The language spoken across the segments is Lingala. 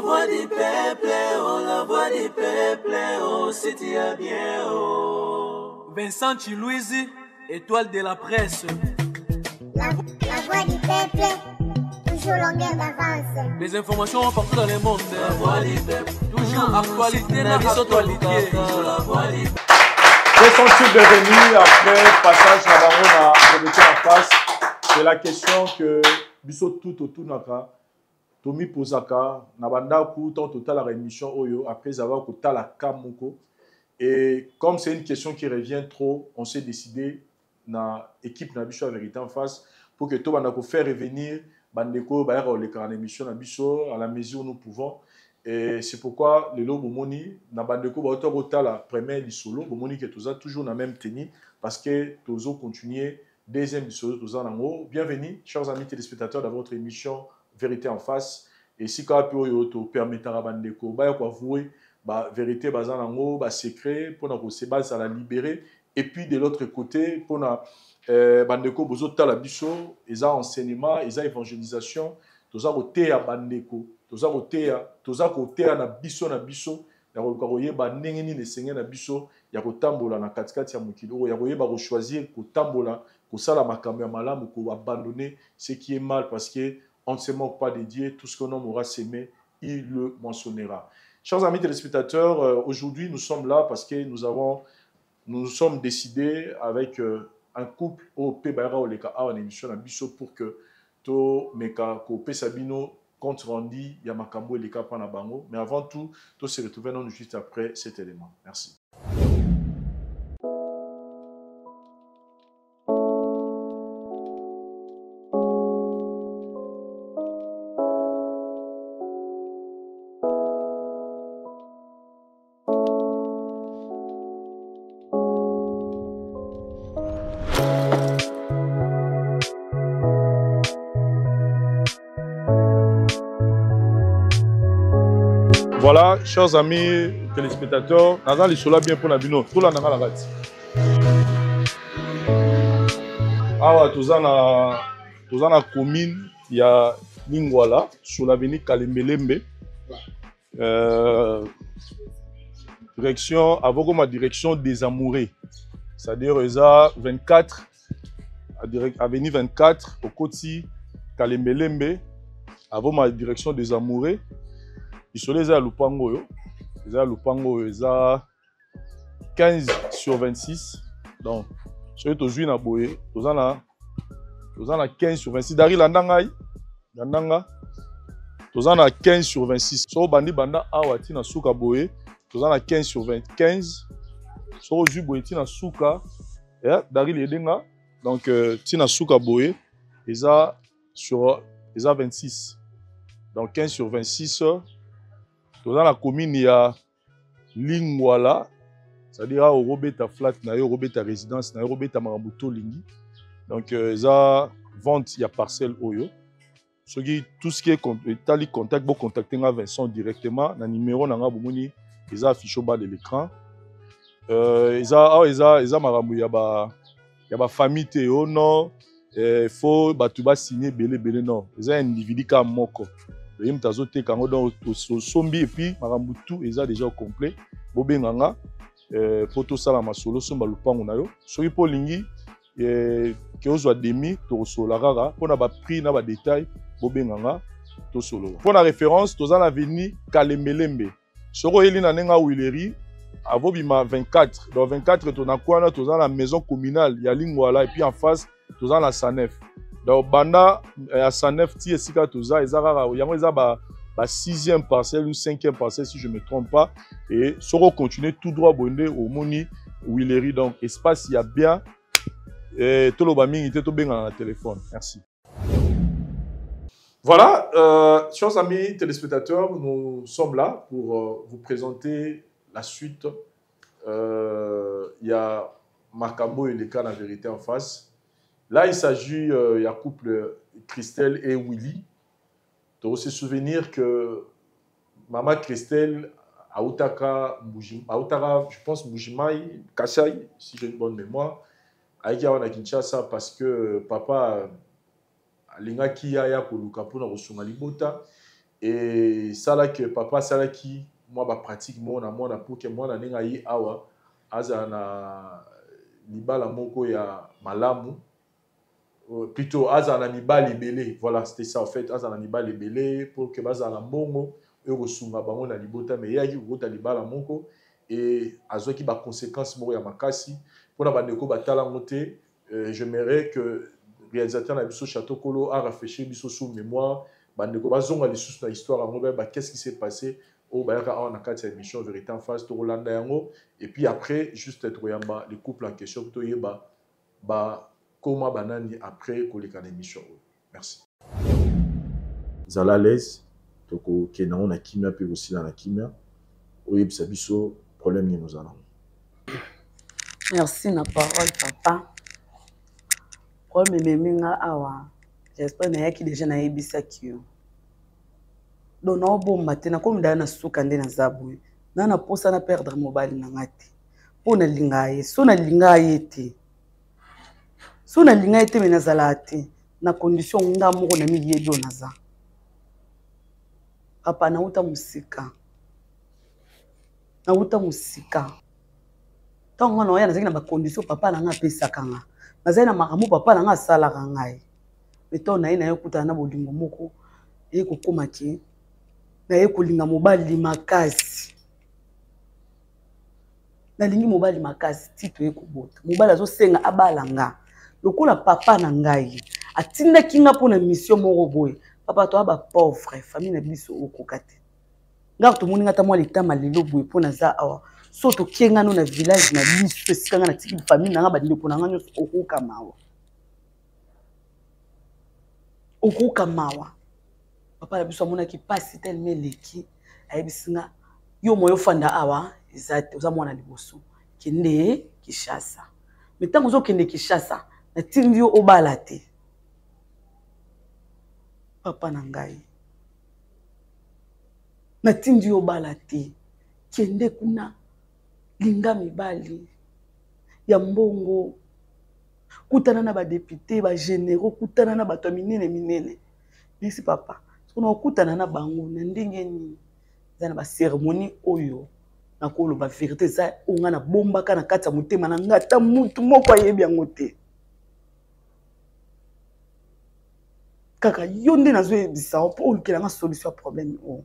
voix du peuple, oh la voix du peuple, oh si tu as bien, oh. Vincent Chiluizi, étoile de la presse. La voix du peuple, toujours longueur d'avance. Les informations partout dans le monde. La voix du peuple, toujours actualité na actualité. Toujours la voix du peuple. Que sont-ils devenus après passage na bango na Vérité en face? C'est la question que biso tout otunaka, tomipozaka na bandako tant totalaka émission oyo après avoir kotala ka moko. Et comme c'est une question qui revient trop, on s'est décidé na équipe na biso ya Vérité en face pour que tobanda ko faire revenir bandeko bayaka koleka na émission na biso à la mesure où nous pouvons. Et c'est pourquoi lelo bomoni na bandeko bauta kotala premier lisolo, bomoni que toza toujours na même tenue parce que tozo continuer deuxième lisolo toza nango. Bienvenue chers amis téléspectateurs dans votre émission Vérité en face. Et si ka pe oyo to permettra bandeko baya ko avouer ba vérité baza nango, ba secret pona ko se base à la libérer. Et puis de l'autre côté pona bandeko bozo tala biso eza enseignement, eza évangélisation, toza koteya bandeko, toza koteya, toza koteya na biso na biso ya koluka koyeba ndenge nini esenge na biso ya kotambola na katikati ya mokili oyo, ya koyeba kochoisir kotambola, kosala makambo ya malamu, koabandonner ce qui est mal, parce que on ne se moque pas de Dieu, tout ce qu'un homme aura semé, il le moissonnera. Chers amis téléspectateurs, aujourd'hui nous sommes là parce que nous nous sommes décidés avec un couple au P Bayara Oleka A en émission na biso pour que to meka ko pesa bino compte rendu ya makambo eleka pa na bango. Mais avant tout, to se retrouver non juste après cet élément. Merci. Voilà, chers amis téléspectateurs, naza lisolo bien pour na bino. Tola nanga na kati. Awa toza na commune ya Lingwala sur l'avenue Kalembelembe. Direction avoko ma direction des Amoureux. C'est-à-dire eza 24 avenue 24 au Koti Kalembelembe avant ma direction des Amoureux. Isole eza ya lupango oyo. Eza ya lupango oyo, eza 15 sur 26. Donc, soki tozwi na boye, toza na 15 sur 26. Dari, landa ngai. Landa nga. Toza na 15 sur 26. Soki obandi banda awa ti na suka boye, toza na 15 sur 15. Soki ozwi boye ti na suka, Dari liede nga. Donc, ti na suka boye, eza 26. Donc 15 sur 26, toza na commune ya Lingwala, c'est-à-dire awa okobeta flat na yo, okobeta résidence na yo, okobeta makambo tolingi. Donc, eza vente ya parcelle oyo. Soki tout ce qui est etali contact, bo contacter nga Vincent directement na numéro na nga bomoni eza affiché au bas de l'écran. Eza, awa eza makambo ya ba famille te, oh non, faut bato ba signer ebele ebele, non. Eza individu ka moko. Ye moto azoteka yango, donc osombi et puis makambo tout eza déjà au complet. Bobenga nga po tosala masolo, somba lupango na yo. Soki po olingi ke ozwa demi, tokosola kaka mpona ba prix na ba détail, bobenga nga tosolola. Mpona référence, toza na avenue Kalembelembe. Soki oyeli na ndenge ya Huilerie, avobima 24. Donc 24 tona kwana, toza na maison communale ya Lingwala et puis en face toza na Sanef. Donc banda ya Sanef ti esika toza, eza kaka yango, eza ba 6e parcelle ou 5e parcelle si je me trompe pas. Et soko continuer tout droit bonde omoni Huilerie, donc espace ya bien. Et toloba mingi te, tobengana na téléphone. Merci. Voilà, chers amis téléspectateurs, nous sommes là pour vous présenter la suite. Il y a Makambo et Leka, la vérité en face. Là, il s'agit, il y a couple Christelle et Willy. Donc, se souvenir que Maman Christelle autaka, autaka, je pense, Mbujimayi, Kasai, si j'ai une bonne mémoire, ayaki awa na Kinshasa parce que papa alingaki aya koluka mpona kosunga libota. Esalaki papa asalaki mwa bapratique moko na mwana pour que mwana ndenge aye awa azala na libala moko ya malamu, plutôt azala na mibali ebele. Voilà, c'était ça en fait, azala na mibali ebele pour que bazala na mbongo oyo kosunga bango na libota. Mais eyaki kokota libala moko e azwaki baconséquence moko ya makasi mpona bandeko batala yango te. J'aimerais que réalisateur na biso Chateau Kolo a rafraîchir biso sous mémoire, bandeko bazonga lisusu na histoire yango, bayeba qu'est-ce qui s'est passé. Oyo bayaka awa na kati ya émission Vérité en face, tokolanda yango et puis après juste tokoyamba le couple en question, toyeba bakoma banani après koleka na émission oyo. Merci, zala à l'aise, tokokende yango na kimia mpe kosila na kimia. Oyebisa biso problème nini oza nango. Merci na parole, papa. Problème ememi nga awa, j'espère nayaki déjà nayebisaki yo. Donc naobomba te, nakomi daya na suka nde naza boye. Na mposa na perdre mobali na nga te, mpo nalinga ye. So nalinga ye te, so nalinga ye te, me nazalaka te na condition nga moko na miyebi oyo naza. Papa, nauta mosika, nauta mosika. Ntango nga na oya, nazalaki na bacondition papa na nga apesaka nga, nazali na makambo papa na nga asalaka ngai. Me ntango na ye naye okutana na bolingo moko, eye kokóma ke naye kolinga mobali makasi. Nalingi mobali makasi ti toye kobota. Mobali azosenga abala nga lokola papa na ngai atindaki nga mpona mission moko boye. Papa, toya bapauvre, famille na biso okoka te. Nga tomoni nga ata mwa litama lelo boye mpo naza awa. So tokie nga no na village na biso, esika nga natiki famille na nga, bandeko na nga nyonso, okoka mawa, okoka mawa. Papa na biso amonaki mpasi telema eleki, ayebisi nga: yo moyo ofanda awa eza te, oza mwana liboso, kende Kinshasa. Me ntango ozokende Kinshasa, natindi yo obala te. Papa na ngai, natindi yo obala te, kende kuna, linga mibali ya mbongo, kutana na badepute, bagénéraux, kutana na bato ya minene minene. Merci papa. Sokona okutana na bango na ndenge nini? Eza na bacérémonie oyo nakoloba vérité, eza oyo ngai nabombaka na kati ya motema na ngai, ata mutu moko ayebi yango te, kaka yo nde nazoyebisa yo mpo olukela nga solution ya problème oyo.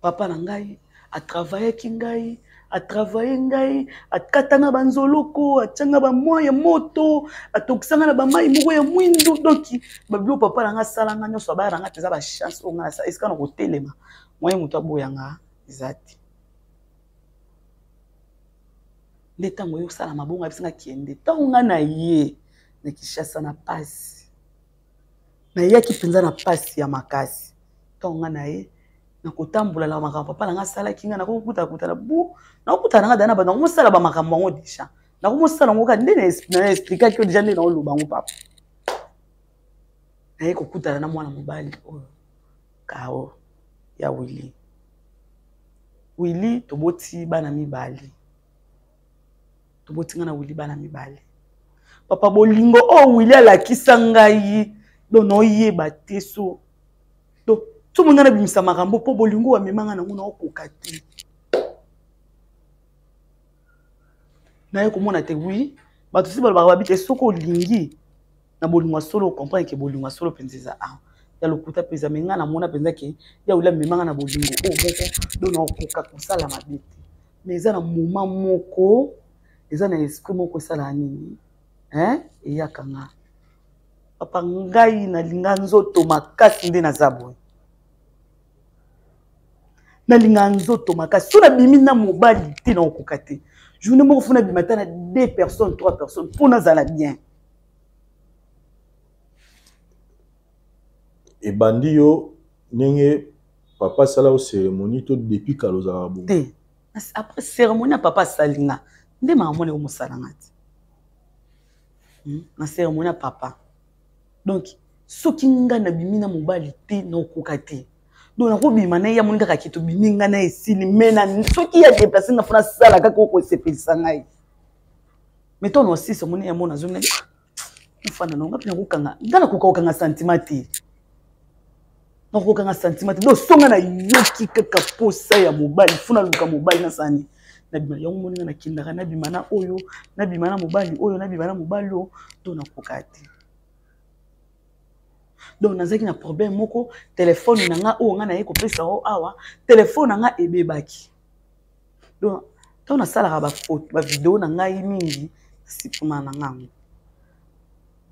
Papa na ngai atravaillaki ngai, atravaille ngai, akatanga banzoloko, atianga bamwa ya moto, atokisanga na bamai moko ya mwindu. Donki babiloko papa na ngai asalanga nyonso, abaya na ngai te. Eza bachance oyo ngai esika na kotelema, mwaye moto aboyanga eza te. Nde ntango oyo osala mabongo, abisinga kende. Ntango ngai na ye na Kinshasa na pasi, nayaki mpenza na pasi ya makasi. Ntango ngai na ye nakotambola na makambo papa na ngai asalaki ngai, nakokutakuta na bu, nakokutana na ngai dana bato, nakomosala bamakambo yango deja, nakomosala yango kaka nde na explikaki yo deja, nde naoloba yango. Papa, naye kokutana na mwana mobali oyo kao ya Willi. Willi, toboti bana mibale, toboti ngai na Willi bana mibale. Papa, bolingo oyo Willi alakisa ngai, donc naoyeba te. So donc so mo ngai nabimisa makambo mpo bolingo amema ngai nango, naokoka te. Naye komona te. Wi, bato si balobaka babi te, soki olingi na bolingo ya solo, ocomprendre ke bolingo ya solo mpenza eza awa, ya lokuta mpenza. Me ngai namona mpenza ke ya Willi amema ngai na bolingo oyo moko, donc naokoka kosala mabe te. Mais eza na moment moko, eza na esprit moko esalaka nini, eyaka nga. Papa, ngai nalinga nzoto makasi nde naza boye, nalinga nzoto makasi. So nabimi na mobali te, naokoka te. Journée moko fo nabima ata na deux personnes, trois personnes, mpo nazala bien. Ebandi yo ndenge papa asala yo cérémonie to depuis kala ozalaka bongo? Te, après cérémonie ya papa asali nga nde makambo wana ekomosala nga te. Na cérémonie ya papa, donc soki nga nabimi na mobali te, naokoka te. Donc nakobima na ye, amoni kaka ke tobimi nga na esili. Me na soki ya déplace nga, fo nasala kaka okosepelisa ngai. Mais ntango nasisa, omoni ya mona azongi, nafanda na nga mpe nakokanga nga, nakoka kokanga sentiment te. Nakokanga sentiment te. Donc songa na yoki kaka posa ya mobali, faut naluka mobali nasala nini? Nabima yango moni nga nakendaka, nabima na oyo, nabima na mobali oyo, nabima na mobali oyo, to nakoka te. Donc nazalaki na problème moko, telefone na nga oyo nga naye kopesa o awa, telefone na nga ebebaki. Donc ntango nasalaka ba photo, ba video na ngai mingi, nasipuma na nga yango.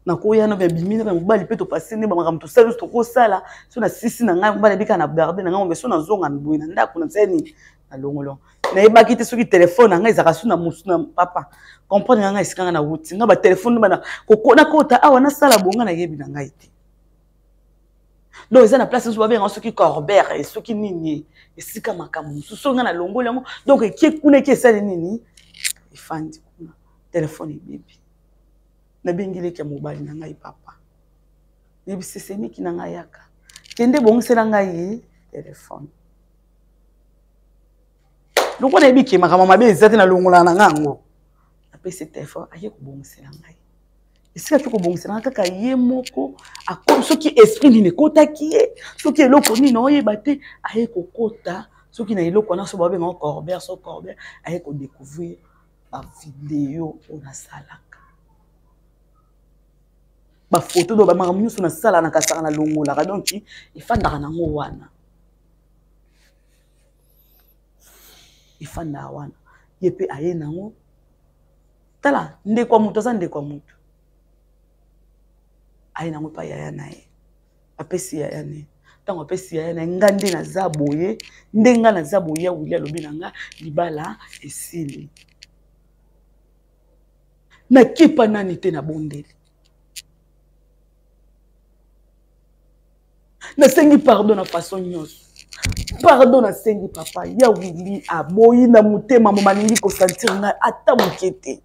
Nakoya na babimi na mobali mpe topase nde bamakambo tosali nyonso tokosala, so nasisi na ngai mobali abika na garde na ngai, so nazonga boye na ndako nasali nini, nalongolo. Nayebaki te soki telefone na ngai ezalaka su na mosu na papa. Comprendre nga ngai esika nga nawuti, nga batelefone bana nakota awa nasala bonga nayebi na ngai te. Donc eza na place mosusu babengaka soki corbert, soki nini, esika makambo mosusu soki nga nalongoli yango, donc ekie kuna eke esali nini, efandi kuna, telefone ebebi. Nabengi leki ya mobali na ngai papa, nayebisi semeki na ngai yaka kende bongisela ngai telefone. Lokola nayebi ke makambo mabe eza te, nalongolaka na ngai yango, napesi telefone aye kobongisela ngai. Esika ake kobongisela ngai kaka ye moko akomi, soki esprit nini ekotaki ye, soki eloko nini oyeba te, aye kokota soki na eloko wana, so babengaka corbert, so corbert aye kodécouvrir bavideo oyo nasalaka, bafoto do bamakambo nyonso nasala na kasaka nalongolaka, donc efandaka nango wana, efandaka wana. Ye mpe aye nango, tala ndeko ya moto aza ndeko ya moto, aye nango epai yaya na ye, apesi yaya na ye. Ntango apesi yaya na ye, nga nde naza boye, nde nga naza boye, ya Willy alobi na nga libala esili, nakipa nani te, nabondeli, nasengi pardon na façon nyonso, pardon nasengi papa ya Willy aboyi na motema mo balingi kosentir ngai ata moke te.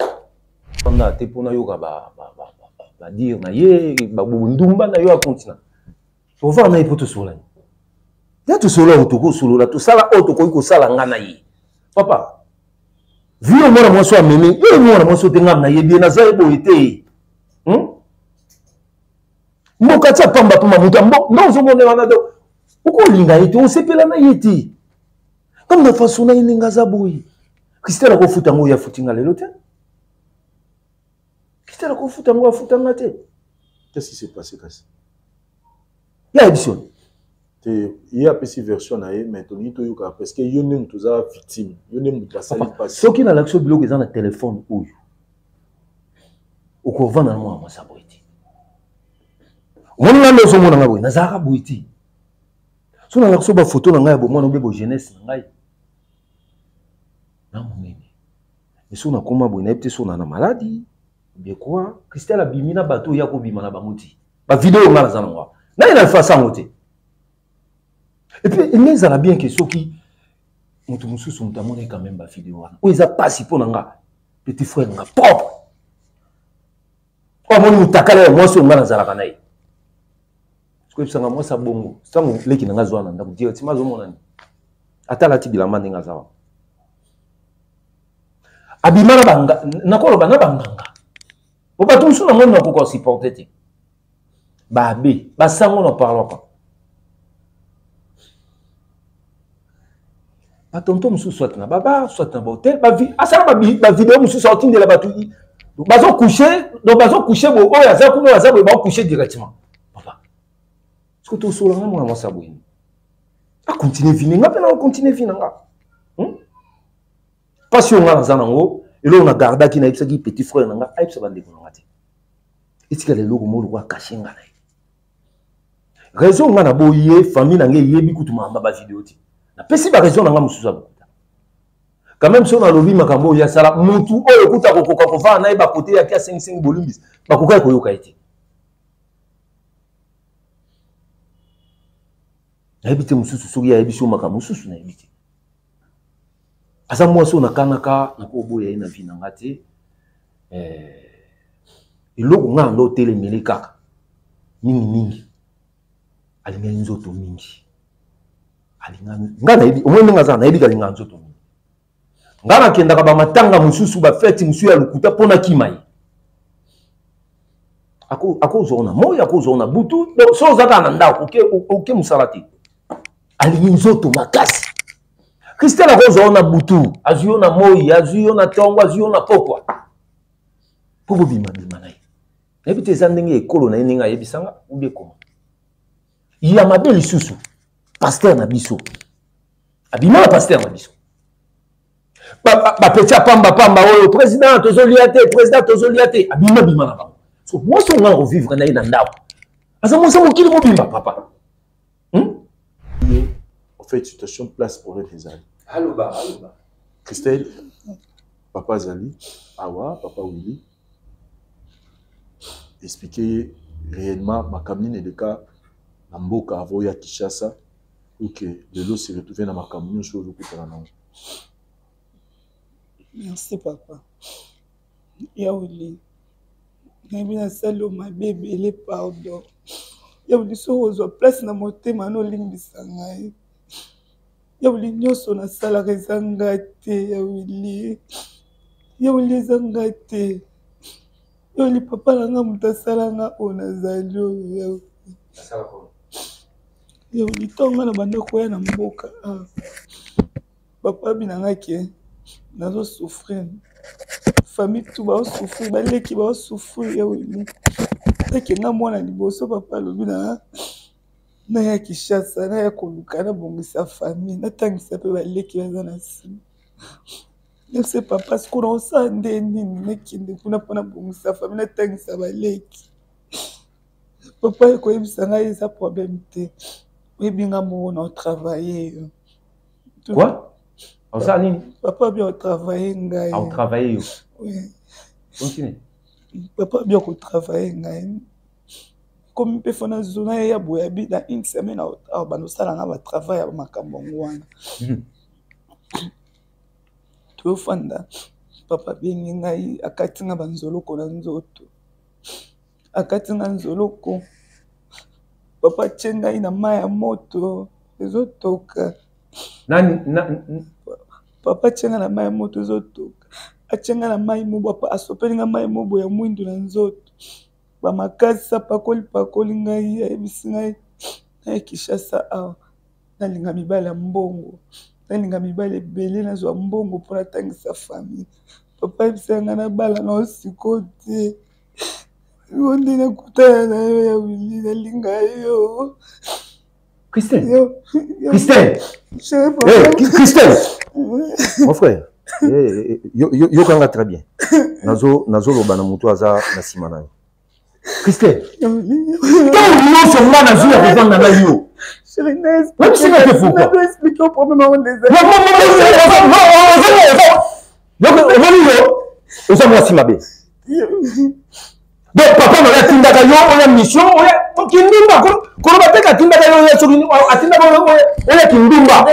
Fanda te mpona yoka badire na ye, babundumba na yo ya continent. Tovanda na ye mpo tosolani. Ya tosolola oyo tokosolola, tosala oyo tokoki kosala nga na ye. Papa, vi oyo mwana mwasi oyo amemi, ye mwana mwasi oyo te nga nayebi ye, naza ye boye te. Mboka tia pamba pamba moto ya mbo, nde ozomona wana do. Okolinga ye te, osepela na ye te. Comme na façon na ye ndenge aza boye. Christelle akofuta yango oyo afuti nga lelo te. Christelle akofuta yango afuta nga te. Qu'est-ce qui s'est passé kasi? Ya yebi soni. Te, ye apesi version na ye, mais tolingi toyoka parce que yo nde moto oza victime, yo nde moto asali mpasi. Soki nalakisi yo biloko eza na telefone oyo, okovanda na mwana mwasi ya boye te. Omoni nga nde ozomona nga boye, nazalaka boye te. Soki nalakisi yo bafoto na ngai ya bomwana obe bo jeunesse na ngai, na monene. Mais soki nakoma boye, nayebi te soki na na maladi, bien quoi. Christelle abimi na bato oyo ya kobima na bango te. Ba video nga naza nango awa. Nani na face yango te. Et puis, il ezala bien que soki moto mosusu moto amoni quand même ba video wana. Oyo eza pasi mpo na nga. Petit frère nga propre. Oyo amoni motakala ya mwasi oyo nga nazalaka na ye. Soki oyebisanga mwasi ya bongo, ntango leki na nga azwa na ndako, directement azomona nini? Ata alati bilamba ndenge aza wana. Abima na banga, nakoloba na banganga. Po bato mosusu na moni nakoka supporter te. Babe, basango n'en parlons pas. Ba tonton mosusu soit na ba bar, soit na ba hôtel, ba vi-, asala ba bi-, ba vidéo mosusu aotindela bato i-, bazo coucher, donc bazo coucher boye, oyo aza kuna, oyo aza boye, bao coucher directement. Papa, est-ce que tosola nga mwana mwasi ya boye? A continuer vie na nga mpe na continuer vie na nga. Pasi oyo nga naza nango, eloko na gardaki, nayebisaki petit frère na nga, ayebisa bandeko na nga te. Etikala eloko moko lokola caché nga na ye. Raison nga na boyi ye, famille na nga eyebi kutu makambo ya ba vidéo te. Napesi ba raison na nga mosusu ya lokuta. Quand même soki nalobi makambo oyo asala, mutu oyo kuta akokoka kovanda na ye ba côté ya kia sengi-sengi bolimbisi, bakokaki koyoka ye te. Nayebi te mosusu soki ayebi so makambo mosusu nayebi te. Aza mwasi oyo nakanaka nakoboya ye na vie na nga te. Eloko nga ndo otelemeli kaka mingi mingi alingaki nzoto mingi. Alinga nga nayebi, omoni ndenge aza, nayebi kalinga nzoto mingi. Nga nakendaka ba matanga mosusu, ba fete mosusu ya lokuta mpo nakima ye. Akozwa yo na moi, akozwa yo na butu. Donc soki oza kaka na ndako, oke mosala te, alingi nzoto makasi. Christelle akozwa yo na butu, azwi yo na moi, azwi yo na ntongo, azwi yo na pokwa, mpo bobimabima na ye. Nayebi te eza ndenge ekolo na ye, ndenge ayebisanga ubi ekoma ya mabe. Lisusu pasteur na biso abima na pasteur na biso, bapeti ya pamba pamba oyo, président tozolia te, président tozolia te, abima bima na bango. So mwasi oyo nga na kovivre na ye na ndako, aza mwasi ya mokili mobimba, papa. Ye en fait situation place problème ezali. Aloba, aloba. Christelle, papa azali awa, papa Willy, explique ye réellement makambo nini eleka na mboka avant oya Kinshasa, pour que lelo se retrouve na makambo nyonso oyo ozokutana nango. Merci papa. Ya Willy, nayebi nasali yo mabe ebele, pardon. Ya Willy, soki ozwa place na motema na olimbisa ngai. Ya Willy, nyonso nasalaka eza nga te. Ya Willy, ya Willy, eza nga te. Ya Willy, papa na nga moto asala nga oyo nazali oyo. Ya Willy, ya Willy, ntango nga na banda koya na mboka ah, papa abi na nga ke nazo souffrir, famille tout baosouffrir, baleki baosouffrir. Ya Willy, eke nga mwana liboso, papa alobi na naya Kinshasa, naya koluka nabongisa famille, natangisa mpe baleki baza na nsima. Nse papa, sikoyo naosala nde nini? Nakende kuna mpo nabongisa famille, natangisa baleki. Papa ekoyebisa ngai eza problème te, oyebi nga moko na otravaille yo. Quoi? Osala nini? Papa bi otravaille ngai. Aotravaille yo? Oui. Continue. Papa bi okotravaille ngai, komi mpe fo nazona ye ya boye, abi na une semaine awa banda osala nga batravail ya makambo yango wana. Toyofanda, papa abengi ngai, akati nga banzoloko na nzoto, akati nga nzoloko. Papa atie ngai na mai ya moto ezotoka. Nani na... Papa atie ngai na mai ya moto ezotoka, atie ngai na mai mobo, asopeli ngai mai mobo ya mwindu na nzoto, bamakasi, apakoli pakoli ngai, ayebisi ngai naye Kinshasa awa, nalinga mibali ya mbongo, nalinga mibali ebele, nazwa mbongo mpo natangisa famille. Papa ayebisa ngai nabala nao sikoyo te. Yo nde nakutana na yo ya Willy, nalinga yo. Christelle, Christelle, hey, Christelle, mon frère, hey, yokanga très bien. Nazo nazoloba na moto aza na nsima na yo. Christelle, ntango nyonso nga nazwi ya kovanda na yo. Oyebisi nga te pourquoi? Omoni yo oza mwasi mabe. Donc papa na yo atindaka yo oya mission, oya kindumba, koloba te atindaka yo oya, soki atindaka yo oya kindumba.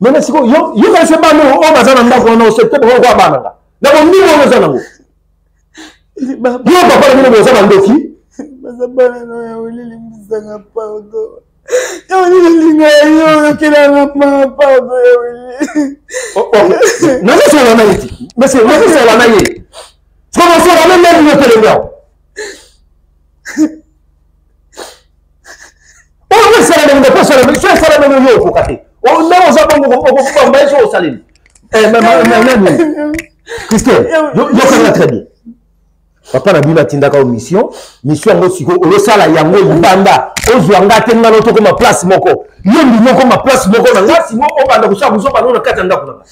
Meme sikoyo yo yo kanisi bana oyo baza na ndako wana osepte bango kwa bana nga na bondimi oyo oza nango. Yo papa na bino boza bandoki. Baza bana na ya olilimbisanga, pardon. Ya Willy, nalinga yo, oyokelanga ma, pardon ya Willy. Nazosola na ye ti monsieur, nazosola na ye sokosola na ndenge yo telemi awa oyo esalameli nde mpo esalameli so esalameli yo okoka te ndenge oza bongo okokobamba ye so osaleli nani. Christelle, yokanga très bien, papa na bino atindaka yo mission, mission yango sikoyo oyosala yango libanda, ozwa nga te, nga no tokoma place moko, yo ndimi okoma place moko na nga, simo obanda kosala buzoba no na kati ya ndako na nga.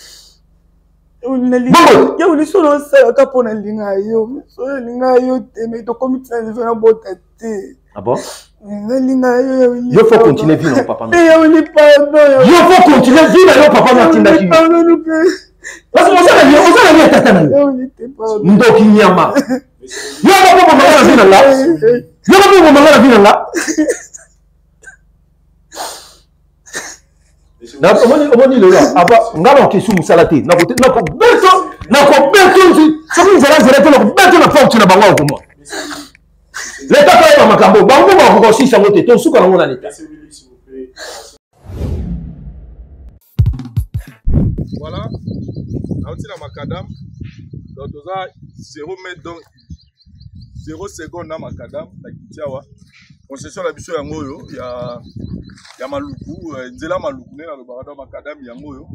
Yo liso naosalaka mpo nalinga yo, so nalinga yo te, me tokomi tina niveau nabota te. Ah bon? Nalinga yo. Yo faut continuer vie na papa. Yo li pardon. Yo faut continuer vie na yo, papa na tindaki yo. Parce que oza na ye, oza na ye tata na yo. Ndoki nyama. Yo ba ko bomanga na vie na nga. Yo ba ko bomanga na vie na nga. Omoni, omoni lelo ava nga na okesu mosala te, nakobeto, nakobeto soki nzela nzela te, nakobeto na porte na bango akoma leta koyeba makambo bango bakoka kosisa yango te, tosuka nango na leta. Voilà, nauti na macadam, donc toza 0 mètre, donc 0 seconde na macadam na kiti awa. Concession na biso yango oyo ya ya Maluku, eh, nzela Maluku nde nalobaka, donc macadam yango oyo.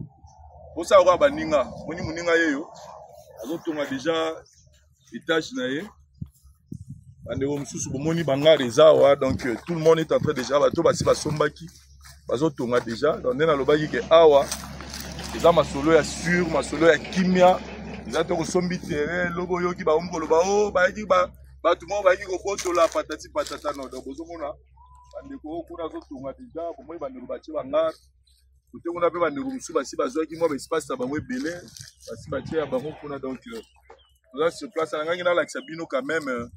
Bosala kaka baninga, moni moninga yeyo azotonga deja étage na ye. Bandeko mosusu bomoni bangare eza awa, donc euh, tout le monde est en train déjà, bato basi basombaki bazotonga déjà. Donc nde nalobaki ke awa eza masolo ya sur, masolo ya kimia, eza te kosombi terrain lobi oyoki bakomi koloba o oh, bayaki bato moko bayaki kobotola patati patata. No, donc bozomona bandeko oyo kuna azotonga deja, bomoni bandeko batie bangare kote kuna, mpe bandeko mosusu basi bazwaki mwa baespace na bango ebele, basi batie ya bango kuna. Donc euh, toza sur place, nangaki nalakisa bino quand même euh,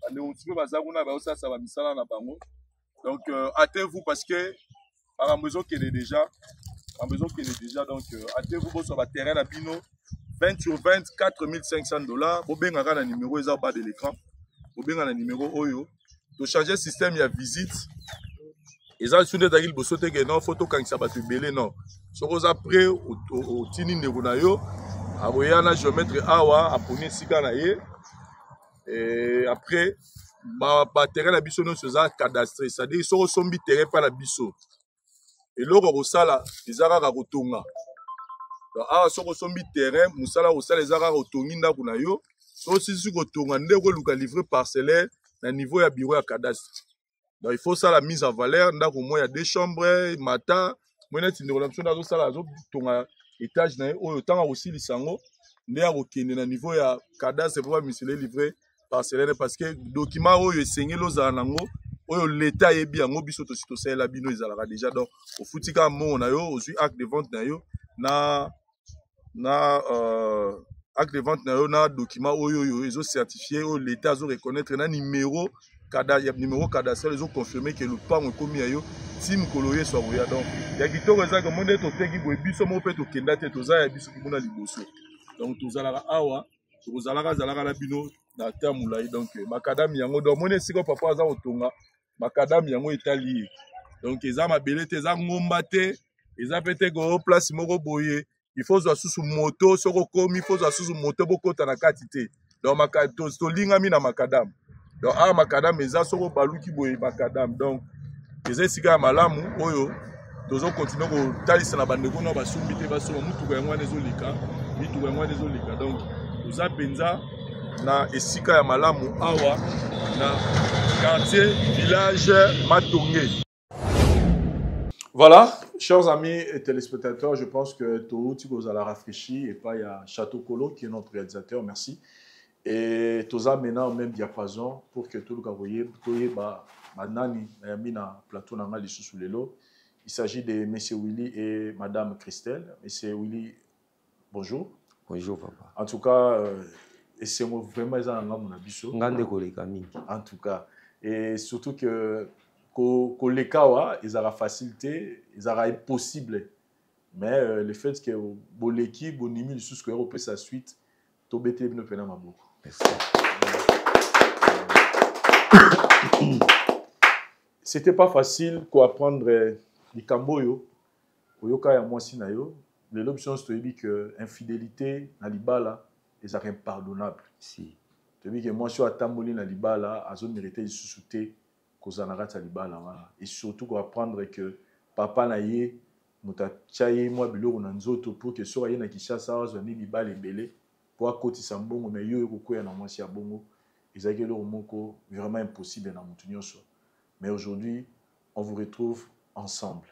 bandeko mosusu mpe baza kuna bazosalisa bamisala na bango. Donc euh, hâtez-vous parce que makambo ezokende déjà, makambo ezokende déjà. Donc euh, hâtez-vous, bozwa baterrain na bino 20 sur 20, 4500 $. Bobengaka na numéro eza au bas de l'écran, bobenga na numéro oyo. Tochange système ya visite, eza lisu nde ezalaki liboso te ke non, faut tokangisa bato ebele. Non, soki oza prêt, otindi ndeko na yo, akoya na géomètre awa, aponi esika na ye. Et après baterrain na biso nyonso eza cadastré, c'est-à-dire soki osombi terrain mpa na biso, eloko kosala eza kaka kotonga. Donc awa soki osombi terrain, mosala kosala eza kaka otongi ndako na yo. Soki osilisi kotonga, nde okoluka livre parcellaire na niveau ya bureau ya cadastre. Donc il faut osala mise en valeur ndako moko ya deux chambres mata moi neti ndeko na biso nde azosala, azotonga étage na ye oyo. Ntango akosilisa yango, nde akokende na niveau ya cadastre mpo bamisele livre parcellaire, parce que document oyo esengeli ozala nango, oyo leta ayebi yango, biso tosi tosalela bino, ezalaka déjà. Donc ofuti kaka mbongo na yo, ozwi acte de vente na yo na acte de vente na yo na document oyo ezocertifie, oyo leta azoreconnaître na numéro kada, ya numéro cadastral ezoconfirme ke lopango ekomi ya yo ti mokolo Yesu akoya. Donc ya kitoko ezaka mo nde toteki boye, biso moko mpe tokenda te, toza ya biso kuna liboso. Donc tozalaka awa, tokozalaka zalaka na bino na terme molai. Donc macadam yango, donc moni esika papa aza kotonga macadam yango etali ye. Donc eza mabele te, eza ngomba te, eza mpe te ko place moko boye il faut zwa susu moto. Soki okomi, il faut zwa susu moto bokota na kati te. Donc tolingami na macadam. Donc awa macadam eza, soki obaluki boye, macadam. Donc eza esika ya malamu oyo tozokontinue kotalisa na bandeko na basombi te, basomba. Motuka yango wana ezoleka, mituka yango wana ezoleka. Donc toza mpenza na esika ya malamu awa na quartier village Matonge. Voilà, chers amis et téléspectateurs, je pense que touti kozala rafraîchi et pas il y a Château Colo qui est notre réalisateur, merci. Et toza maintenant au même diapason pour que tout le monde toyeba banani nayambi na plateau na nga lisusu lelo. Il s'agit de monsieur Willy et madame Christelle. Monsieur Willy, bonjour. Bonjour papa. En tout cas, esengo vraiment eza na ngambo na biso. Nga nde koleka mingi. En tout cas, et surtout que koleka awa ezalaka facile te, ezalaka impossible. Mais le fait que boleki, bonimi lisusu koya kopesa suite, tobeteli bino mpena maboko. Merci. C'était pas facile koapprendre likambo oyo oyoka ya mwasi na yo. Lelo biso nyonso toyebi que infidélité na libala ezalaka impardonnable. Si. Toyebi ke mwasi oyo atamboli na libala azomérite lisusu te kozala na kati ya libala wana. Et surtout koapprendre que papa na ye moto atya ye mwa biloko na nzoto pour que soki aye na Kinshasa, azwa nde mibali ebele mpo akotisa mbongo, mais yo oyo kokwea na mwasi ya bongo, ezalaki eloko moko vraiment impossible na motu nyonso. Mais aujourd'hui, on vous retrouve ensemble.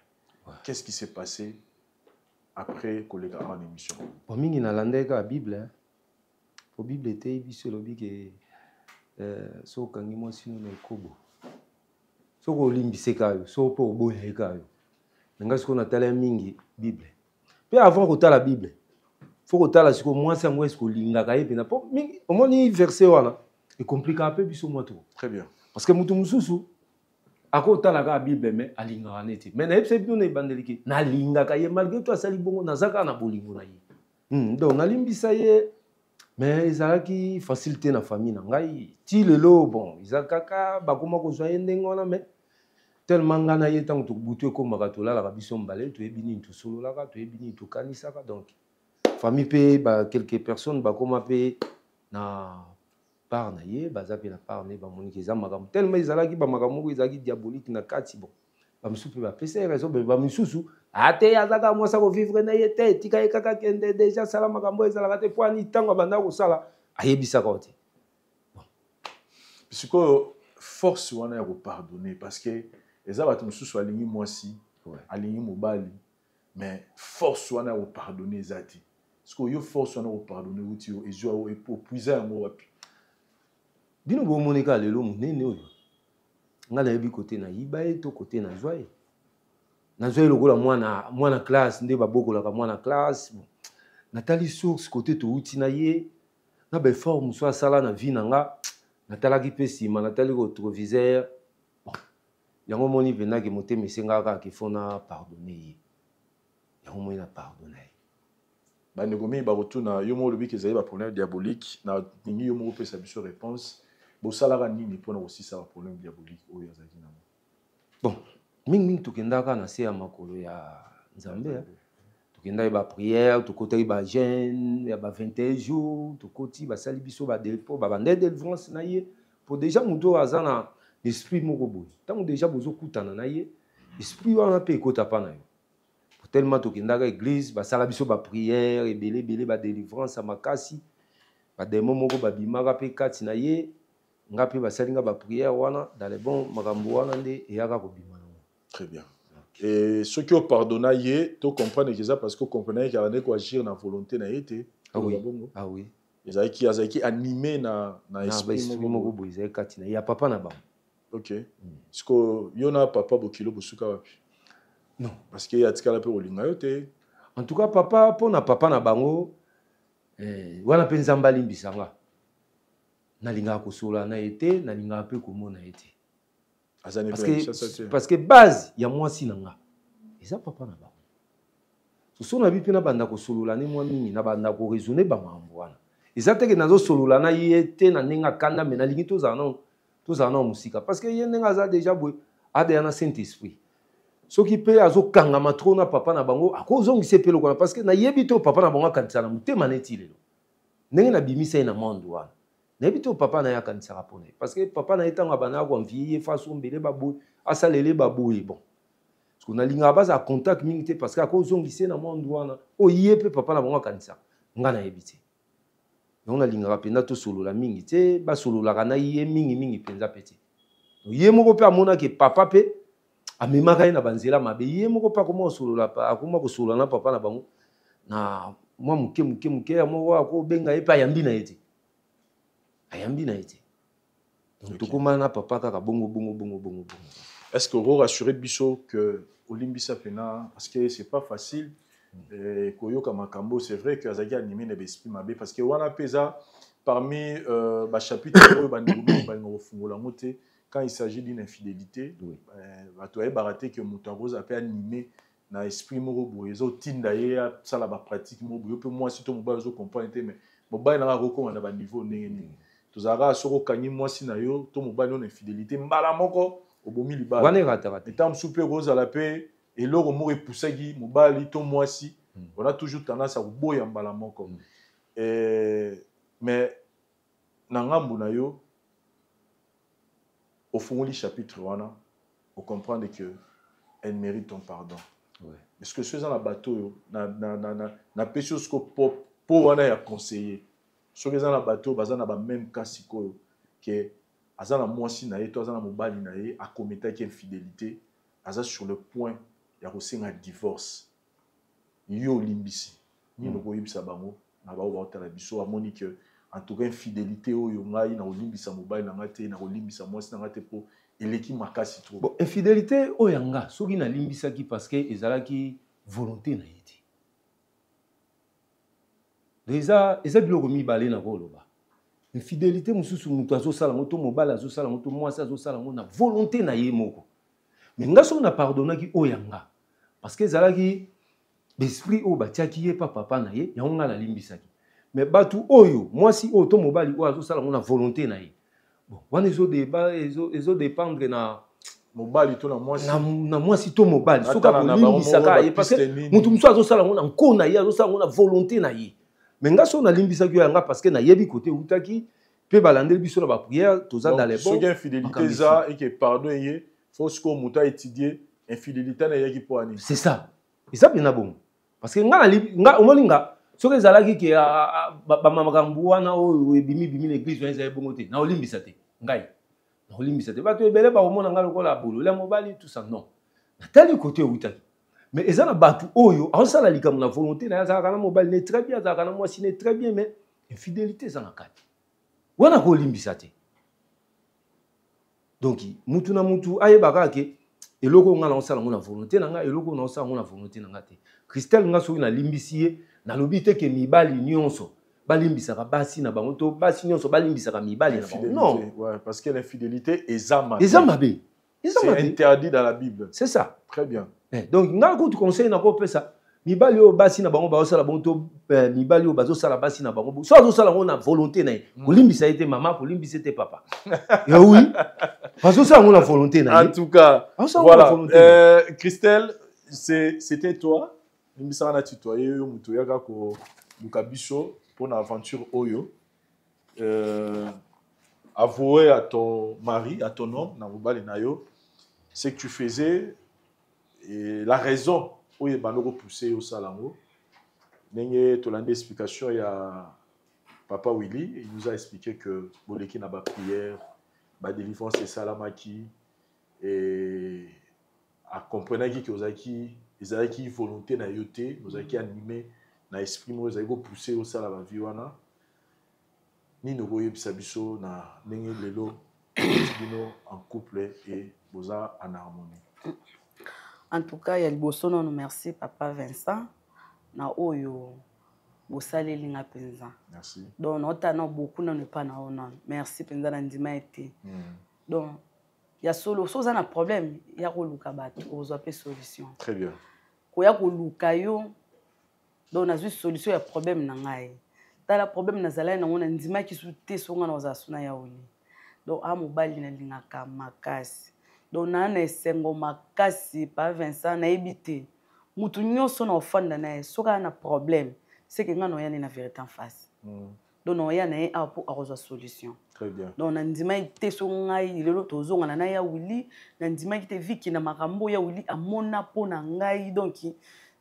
Qu'est-ce qui s'est passé après koleka awa na émission? Bon, mingi nalandaki kaka Bible, po Bible eteyi biso, elobi ke soki okangi mwasi no na ekobo, soki olimbise kaka yo, soki mpe oboya ye kaka yo. Me ngai sikoyo natala mingi Bible, mpe avant kotala Bible, faut kotala sikoyo mwasi yango, eske olingaka ye mpenza? Mpo mingi omoni verset wana ekomplikaka mpe biso mwa trop. Très bien. Parce que moto mosusu akotala kaka Bible, mais alingaka neti. Mais nayebisa bino na ebandeli ke nalingaka ye malgré tout asali bongo, naza kaka na bolingo na ye. Donc nalimbisa ye, mais ezalaki facile te na famille na ngai ti lelo. Bon, eza kaka bakoma kozwa ye ndenge wana, mais tellement ngai na ye, ntango butu ekomaka, tolalaka biso mbale, toyebi nini tosololaka, toyebi nini tokanisaka. Donc famille mpe ba quelques personnes bakoma mpe na Part na ye, baza mpe na part na ye, bamoniki eza makambo tellement ezalaki bamakambo moko ezalaki diabolique na kati. Bon, bamosusu mpe bapesa ye raison, bamisusu ate aza kaka mwasi akovivre na ye te, tika ye kaka kende deja asala makambo oyo ezalaka te, mpo ani ntango abanda kosala ayebisaka yo te. Sikoyo force wana ya kopardonner, parce que eza bato mosusu alingi mwasi, alingi mobali, mais force wana ya kopardonner eza te. Sikoyo yo, force wana ya kopardonner euti yo, ezwa yo, opuiza yango wapi? Bino bomoni kaka lelo monene oyo ngai nayebi kote nayiba ye to kote nazwa ye, nazwa ye lokola mwana, mwana classe nde babokolaka mwana classe. Bon, natali source kote touti na ye na baeffort mosusu asala na vie na nga, natalaki mpe nsima, natali rétroviseur. Bon, yango moni mpendaki motema esengaka kaka qu'il faut na pardonne ye, yango moni na pardonne ye. Bandeko mingi bakotuna yo moko, olobiki ezali baproblème diabolique. Nalingi yo moko opesa biso réponse: bosalaka nini mpona kosisa baproblème diabolique oyo azalaki nango? Bon, mingimingi tokendaka na se ya makolo ya Nzambe, tokendaki baprière, tokotaki bajeûne ya ba 21 jours, tokoti, basali biso badepo, babanda délivrance na ye, po déjà moto oyo aza na esprit moko boye, ntango déjà bozokutana na ye, esprit wana mpe ekota mpa na yo. Tellement tokendaka église, basala biso baprière ebele ebele, badélivrance ya makasi, badémon moko babimaka mpe kati na ye. Nga mpe basali nga baprière wana dans le bon, makambo wana nde eyaka kobima nango. Très bien. Et soki opardonna ye, to comprendre que eza parce que ocomprendre ye abandaki koagir na volonté na ye te? Ah oui. Bongo? Ah oui. Ezalaki animé na esprit moko boye ezalaki kati na ye ya papa na bango. Ok, siko yo na papa bokilo bosuka wapi? Non. Parce que atikala mpe kolinga yo te. En tout cas papa, mpo na papa na bango wana mpe Nzambe alimbisa nga, nalingaka kosolola na ye te, nalingaka mpe komona ye te. Parce que base ya mwasi na nga eza papa na bango. Soso na bi mpe nabanda kosolola ne mwa mingi, nabanda koraisonner bamakambo wana. Eza teke nazosolola na ye te na ndenge akanda, me nalingi tozala nao mosika, parce que ye ndenge aza déjà boye, adeya na Saint Esprit. Soki mpe azokangama trop na papa na bango, akozongisa mpe eloko wana, parce que nayebi te papa na bango akanisa na motema neti lelo ndenge nabimisa ye na monde wana. Nayebi te papa na ye akanisaka mpo na ye, parce que papa na ye ntango abandaka koenvier ye, faso mbele baboye, asalele baboye. Bon, parce que nalingaka bazala contact mingi te, parce que akozongisa ye na monde wana oyo ye mpe papa na bango akanisaka, nga nayebi te. Yango nalingaka mpenza tosolola mingi te, basololaka na ye mingimingi mpenza mpe te. Ye moko mpe amonaki papa mpe amemaka ye na banzela mabe. Ye moko mpe akoma kosolola, akoma kosolola na papa na bango na mwa moke moke moke. Ya moko akobenga ye mpe, ayambi na ye te, ayambi na ye te. Donc tokóma na papa kaka bongo bongo bongo bongo bongo. Est ce que orassurer biso que olimbisa mpena? Parce que c'est pas facile koyoka makambo. C'est vrai que azalaki animé na baesprit mabe, parce que wana mpe eza parmi bachapitre oyo bandeko mingi balinga kofungola yango te. Quand il s'agit d'une infidélité, bato bayebaka te ke moto akozala mpe animé na esprit moko boye, ezotinda ye asala bapratique moko boye. Yo mpe mwasi to mobali ozocomprendre te, mais mobali nanga akokóma na baniveau ndenge nini? Tozalaka soki okangi mwasi na yo to mobali oyo na infidélité, mbala moko obomi libala. Wana erataka te. Ntango mosusu mpe ekozala mpe eloko moko epusaki mobali to mwasi. On a toujours tendance ya koboya mbala moko. Mais na ngambu na yo, ofungoli chapitre wana, ocomprendre que elle mérite ton pardon. Est-ce que soki eza na bato oyo napesi yo siko po wana ya conseiller, soki eza na bato oyo baza na bameme cas sikoyo, ke aza na mwasi na ye to aza na mobali na ye, akometaki infidélité, aza sur le point ya kosenga divorce, yo olimbisi, nini okoyebisa bango na bao baotala biso, amoni ke en tout cas infidélité oyo, ngai na kolimbisa mobali na ngai te, na kolimbisa mwasi na ngai te, mpo eleki makasi trop? Bon, infidélité oyo ya nga, soki nalimbisaki, parce que ezalaki volonté na ye te. Eza biloko mibale na koloba. Infidélité mosusu, moto azosala yango, to mobali azosala yango, to mwasi azosala yango na volonté na ye moko. Mais nga soki na pardonnaki oyo ya nga, parce que ezalaki baesprit oyo batiaki ye pa papa na ye, yango nga nalimbisaki. Mais bato oyo, mwasi oyo to mobali oyo azosala yango na volonté na ye, bon, wana ezodépendre na mobali to na mwasi. Na mwasi to mobali, soki akolimbisaka ye, parce que moto mosusu azosala yango na nko na ye, azosala yango na volonté na ye. Mais nga soki nalimbisaki oyo yanga, parce que nayebi kote eutaki. Mpe balandeli biso na baprière, toza dans les bons. Soki infidélité eza eke pardon eye, faut sikoyo moto aétudie infidélité na eyaki mpo ani. C'est ça, eza mpena bongo, parce que nga nga omoni nga soki ezalaki ke bamakambo wana oyo ebimi bimi na église wana ezali bongo te, naolimbisa te. Ngai naolimbisa te. Bato ebele bakomona ngai lokola bolole ya mobali, tout ça. Non, natali kote eutaki. Mais eza na bato oyo aosala likambo na volonté na ye, azalaka na mobali ne très bien, azalaka na mwasi ne très bien, mais infidélité eza na kati wana, kolimbisa te. Donc mutu na mutu ayeba kaka ke eloko oyo ngai naosala yango na volonté na ngai, eloko oyo naosala yango na volonté na ngai te. Christelle, nga soki nalimbisi ye, nalobi te ke mibali nyonso balimbisaka basi na bango to basi nyonso balimbisaka mibali na bango. Non. Ouais, parce que l'infidélité eza mabe. Eza mabe. C'est interdit dans la Bible. C'est ça. Très bien. Eh, donc nga kutu conseil nakopesa mibali oyo basi na bango bazosala bongo to eh, mibali oyo bazosala basi na bango, so azosala yango na volonté na ye, kolimbisa ye te mama, kolimbisa ye te papa. Eh oui, bazosala yango na volonté na ye. En tout cas, voilà, euh, Christelle, c'était toi, limbisaka na tutoye yo, moto oyaka koluka biso mpona aventure oyo. Avouer à ton mari, à ton homme, na mobali na yo, ce que tu faisais et la raison oyo ebanda kopousse yo osala yango. Ndenge tolandi explication ya papa Willy, il nous a expliqué que boleki na baprière, badélivrance esalamaki et acomprenaki ke ozalaki, ezalaki volonté na yo te, ozalaki animé na esprit moko ezalaki kopousse yo osala bavie wana. Nini okoyebisa biso na ndenge lelo bino en couple et boza en harmonie? En tout cas, ya liboso nano, merci papa Vincent na oyo bosaleli nga mpenza. Merci. Donc naotala nao beaucoup nano epa na yo nano, merci mpenza na ndima ete donc ya solo, so oza na problème ya koluka bato, okozwa mpe solution. Très bien. Koya koluka yo, donc nazwi solution ya problème na ngai. Tala, problème nazalaki nango, nandimaki su te so ngai na kozala so na ya oli. Donc a mobali nalingaka makasi, donc naa na esengo makasi. Pa Vincent, nayebi te, mutu nyonso na ofanda na ye, soki aya na problème, seke ngai na oya nde na vérité en face. Donc na oya na ye awa mpo akozwa solution. Très bien. Donc nandimaki te so ngai lelo tozongana na ya Wili, nandimaki te viki na makambo ya Wili amona mpo na ngai, donc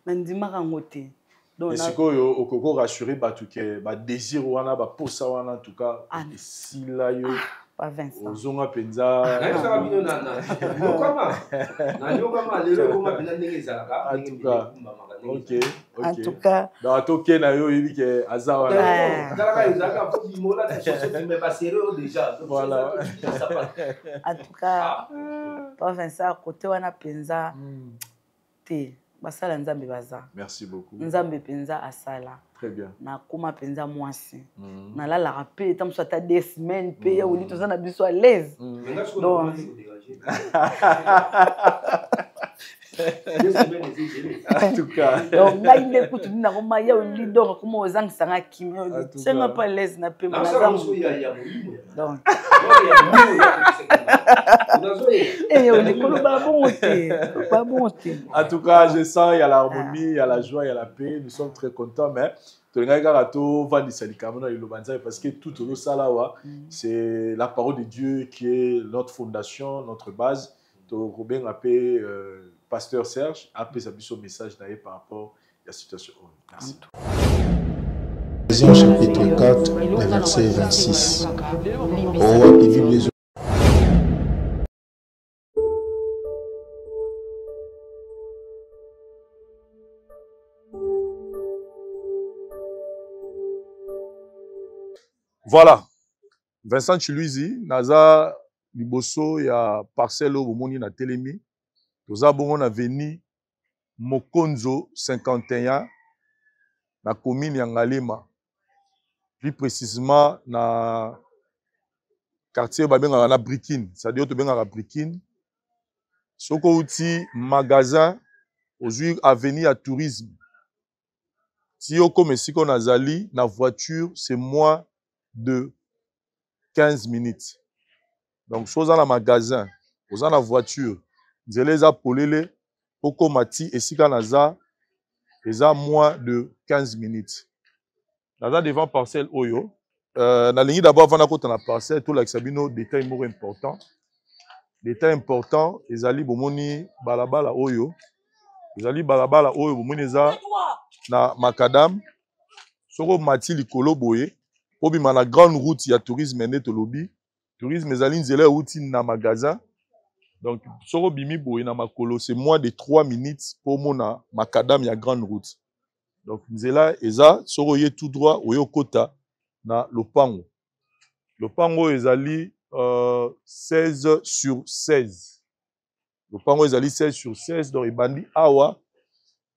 nandimaka yango te. Donc sikoyo okoki rassurer bato ke badésir wana, baposa wana, en tout cas esila yo? Pa Vincent. Ozonga mpenza. Nayebisaka bino, nanyokama, nanyokama, lelo ekoma mpenza ndenge ezalaka. En tout cas, ok. En tout cas. Donc toke na yo, oyebi ke aza wana. Talaka, ezalaka fo bimola mais basere oyo déjà. Voilà. En tout cas, pa Vincent, côté wana mpenza te, basala Nzambe baza. Merci beaucoup. Nzambe mpenza asala. Très bien. Nakóma mpenza mwasi, nalalaka mpe ta mosu ata 2 semaines mpe ya oli, toza na biso à l'aise. Donc En tout cas. Donc ngai nde kutu nini nakoma ya oli, donc akoma ozangisanga kimia, tianga mpe à l'aise na pema naza. Donc koloba bongo te, koloba bongo te. En tout cas, je sens, il y a l'harmonie, il y a la joie, il y a la paix. Nous sommes très contents, mais tolingaki kaka tovandisa likambo na liloba Nzambe, parce que tout tozosala awa, c'est la parole de Dieu qui est notre fondation, notre base. Tokobenga mpe pasteur Serge apesa biso message na ye par rapport ya situation oyo. Merci. Éphésiens chapitre 4, le verset 26. Oh, wapi Bible? Voilà, Vincent Chiluizi, naza liboso ya parcelle oyo bomoni na telemi. Toza bongo na avenue Mokonzo 51 na commune ya Ngaliema, plus précisément na quartier oyo babengaka na Brikine, c'est-à-dire tobengaka Brikine. Soki outi magasin, ozwi avenue ya Tourisme ti okoma esika oyo nazali na voiture, c'est moins de 15 minutes. Donc so oza na magasin, oza na voiture, nzela eza polele, okóma ti esika naza eza moins de 15 minutes. Naza devant parcelle oyo. Nalingi d'abord avant nakota na parcelle, tolakisa bino détail moko important. Détail important ezali, bomoni balabala oyo, ezali balabala oyo bomoni eza na macadam. Soki omati likolo boye, obima na grande route ya tourisme. Nde tolobi tourisme ezali nzela euti na magasin. Donc soki obimi boye na makolo, c'est moins de 3 minutes mpo omona macadam ya grande route. Donc nzela eza, soki oye tout droit, oye okota na lopango. Lopango oyo ezali 16 sur 16. Lopango ezali 16 sur 16, donc ebandi awa,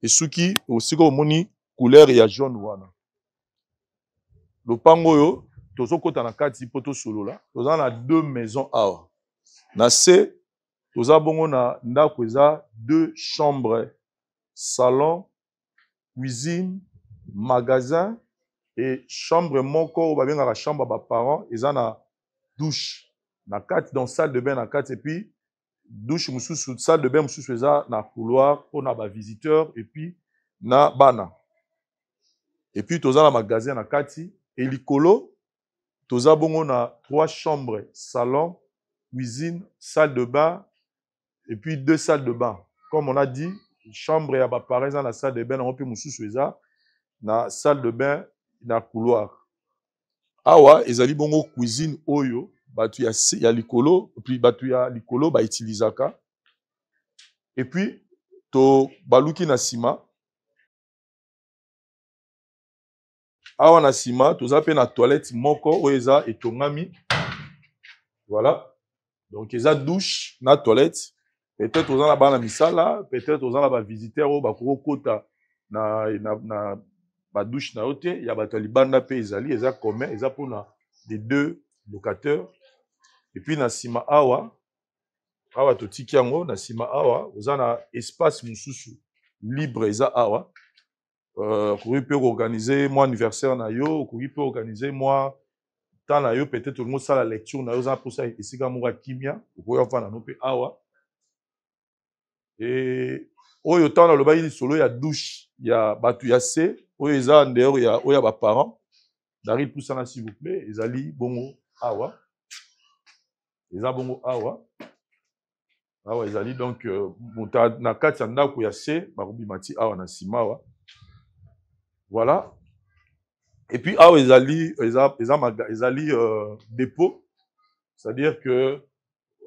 esuki osika omoni couleur ya jaune wana. Lopango oyo, tozokɔta na kati mpo tosolola. Toza na deux maisons awa na se. Toza bongo na ndako eza deux chambres, salon, cuisine, magasin et chambre moko oyo babengaka chambre ya baparent. Eza na douche na kati, donc salle de bain na kati, et puis douche mosusu, salle de bain mosusu eza na couloir mpona bavisiteur et puis na bana. Et puis toza na magasin na kati. E likolo toza bongo na trois chambres, salon, cuisine, salle de bain et puis deux salles de bain. Comme on a dit, chambre ya baparent eza na salle de bain nango, mpe mosusu eza na salle de bain na couloir. Awa ezali bongo cuisine oyo bato ya likolo, puis bato ya likolo bautilisaka. Et puis to baluki na nsima awa. Na nsima toza mpe na toilette moko oyo eza etongami. Voilà, donc eza douche na toilette. Peut-être oza na bana misala, peut-être oza na bavisiteur oyo bakoki kokota na badouche na yo te. Ya bato ya libanda mpe ezali, eza commun, eza mpona les deux locataires. Et puis na nsima awa, awa totiki yango na nsima awa, oza na espace mosusu libre eza awa. Okoki mpe koorganiser mwa anniversaire na yo, okoki mpe organiser mwa temps na yo. Peut-être olingi osala lecture na yo, oza mposa esika moko ya kimia, okoki ofanda no mpe awa. E oyo ntango nalobaki lisolo ya douche ya bato ya se, oyo eza en dehors ya oyo ya baparent. Dari, pusana s'il vous plaît. Ezali bongo awa, eza bongo awa. Awa ezali donc moto na kati ya ndako ya se bakobima ti awa na nsima awa. Voilà. Et puis awa ezali eza dépôt, c'est-à-dire que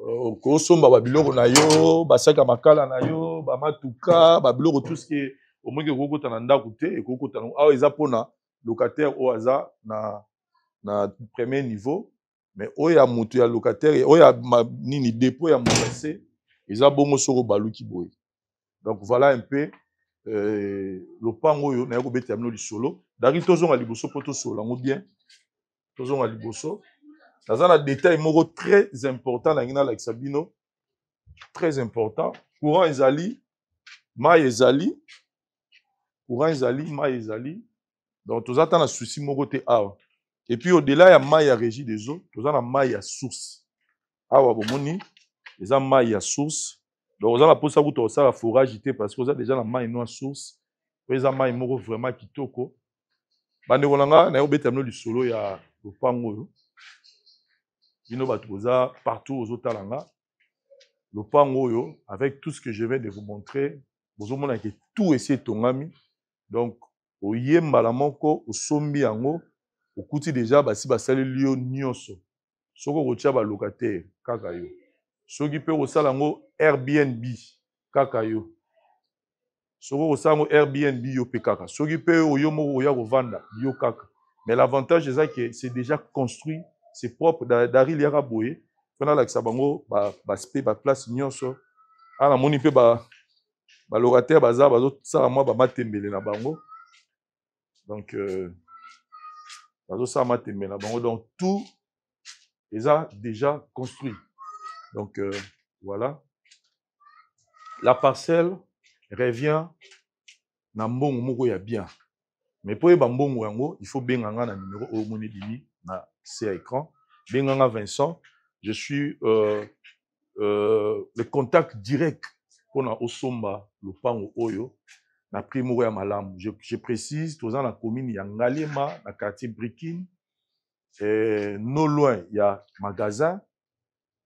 okosomba babiloko na yo, basaki ya makala na yo, bamatuka, babiloko, tout ce qui omoki ekokota na ndako te, ekokota awa. Eza mpona locataire oyo aza na premier niveau. Mais oyo ya moto ya locataire oyo ya nini, dépôt ya moto ya se eza bongo soki obaluki boye. Donc voilà un peu lopango oyo naye kobetela bino lisolo. Dari, tozonga liboso mpo tosolola yango bien. Tozonga liboso, naza na détail moko très important nangi nalakisa bino, très important. Courant ezali, mai ezali, courant ezali, mai ezali, donc toza ata na souci moko te awa. Et puis au-delà ya mai ya Régie des eaux, toza na mai ya source awa. Bomoni, eza mai ya source, donc oza na mposa kuta kosala forage te parce que oza déjà na mai no ya source oyo eza mai moko vraiment kitoko. Bandeko na nga, naye kobeta bino lisolo ya lopango oyo. Bino bato boza partout, ozotala nga, lopango oyo, avec tout ce que je viens de vous montrer, bozomona ke tout esi etongami. Donc oye mbala moko, osombi yango, okuti déjà basi basaleli yo nyonso. Soki okotia balocataire, kaka yo. Soki mpe okosala yango Airbnb, kaka yo. Soki okosala yango Airbnb, yo mpe kaka. Soki mpe oyo moko oya kovanda, yo kaka. Mais l'avantage eza ke c'est déjà construit, c'est propre. Daril, yaka boye mpo nalakisa bango baspe, baplace nyonso. Awa namoni mpe balocataire baza bazosala mwa bamatembele na bango. Donc bazosala matembele na bango. Donc tout eza déjà construit. Donc voilà, la parcelle revient na mbongo moko ya bien. Mais mpo oyeba mbongo yango, il faut benga nga na numéro oyo omoni ebimi na se ya écran. Benga nga Vincent, je suis le contact direct mpona osomba lopango oyo na prix moko ya malamu. Je précise, toza na commune ya Ngaliema, na quartier Brikine. eh, no loin ya magasin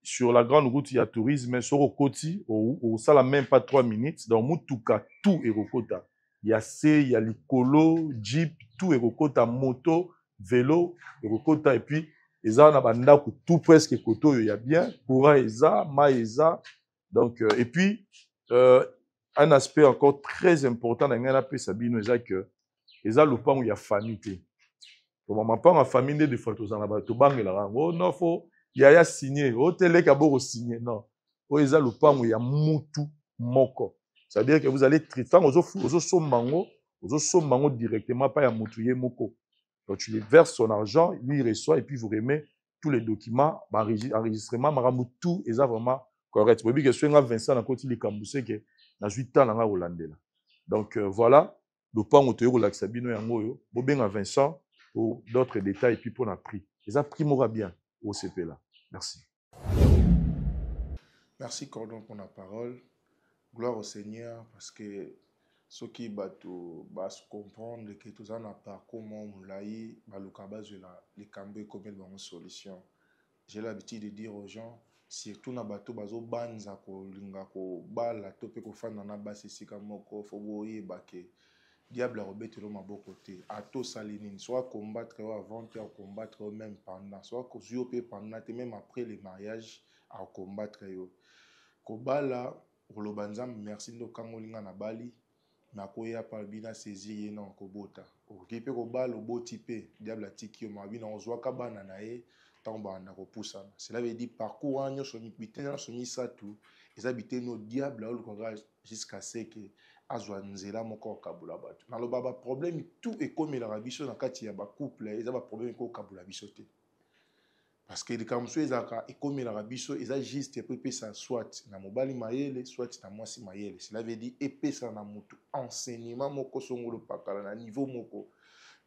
sur la grande route ya tourisme. Soki okoti, osala même pas 3 minutes. Donc mutuka tout ekokota, ya se, ya likolo, jeep, tout ekokota, moto, vélo ekokota. Et puis eza na bandako tout presque kote oyo ya bien, courant eza, mai eza. Donc et puis un aspect encore très important na ngai napesa bino eza que eza lopango ya famille te. Koma mapango ya famille nde des fois tozala na bato tobangelaka yango: non, faut yaya signe, oteleka boko signe. Non, oyo eza lopango ya mutu moko, c'est-à-dire que vous allez, ntango ozosomba yango, ozosomba yango directement pa ya mutu ye moko. Donc tu lui verses son argent, lui il reçoit et puis vous remet tous les documents, enregistrement, makambo tout eza vraiment correct. Boyebi ke soki nga Vincent nakoti likambo, seke nazwi temps na nga kolandela. Donc voilà lopango toyei kolakisa bino yango oyo. Bobenga Vincent pour d'autres détails et puis mpona prix, eza prix moko ya bien, osepela. Merci. Merci Cordon pour la parole. Gloire au Seigneur, parce que soki bato comprendre que toza na parcours moko molai, baluka bazwela likambo ekomeli bango solution. J'ai l'habitude de dire aux gens, surtout na bato bazobanza kolinga kobala to mpe kofanda na basi esika moko, faut boyeba ke diable akobetela maboko te. Ata osali nini, soit combattre yo avant te, acombattre yo même pendant, soit kozwi yo mpe pendant te, même après le mariage acombattre yo. Kobala, koloba Nzambe merci nde okangoli nga na bali, nakoya pa bino asaisir ye na kobota. Okoki mpe kobala, oboti mpe, diable atiki yo mabi na ozwaka bana na ye ntango banda kopusana. Cela veut dire parcours wana nyonso, biteni nyonso misato eza biteni oyo diable aolukaka jusqu'à ce que azwa nzela moko akabola bato. Naloba baproblème tout ekomelaka biso na kati ya bacouple eza baproblème ekokabola biso te, parce que likambo mosusu ezalaka ekomelaka biso, eza juste po epesa soit na mobali mayele, soit na mwasi mayele. Cela veut dire epesa na motu enseignement moko songolo pakala na niveau moko,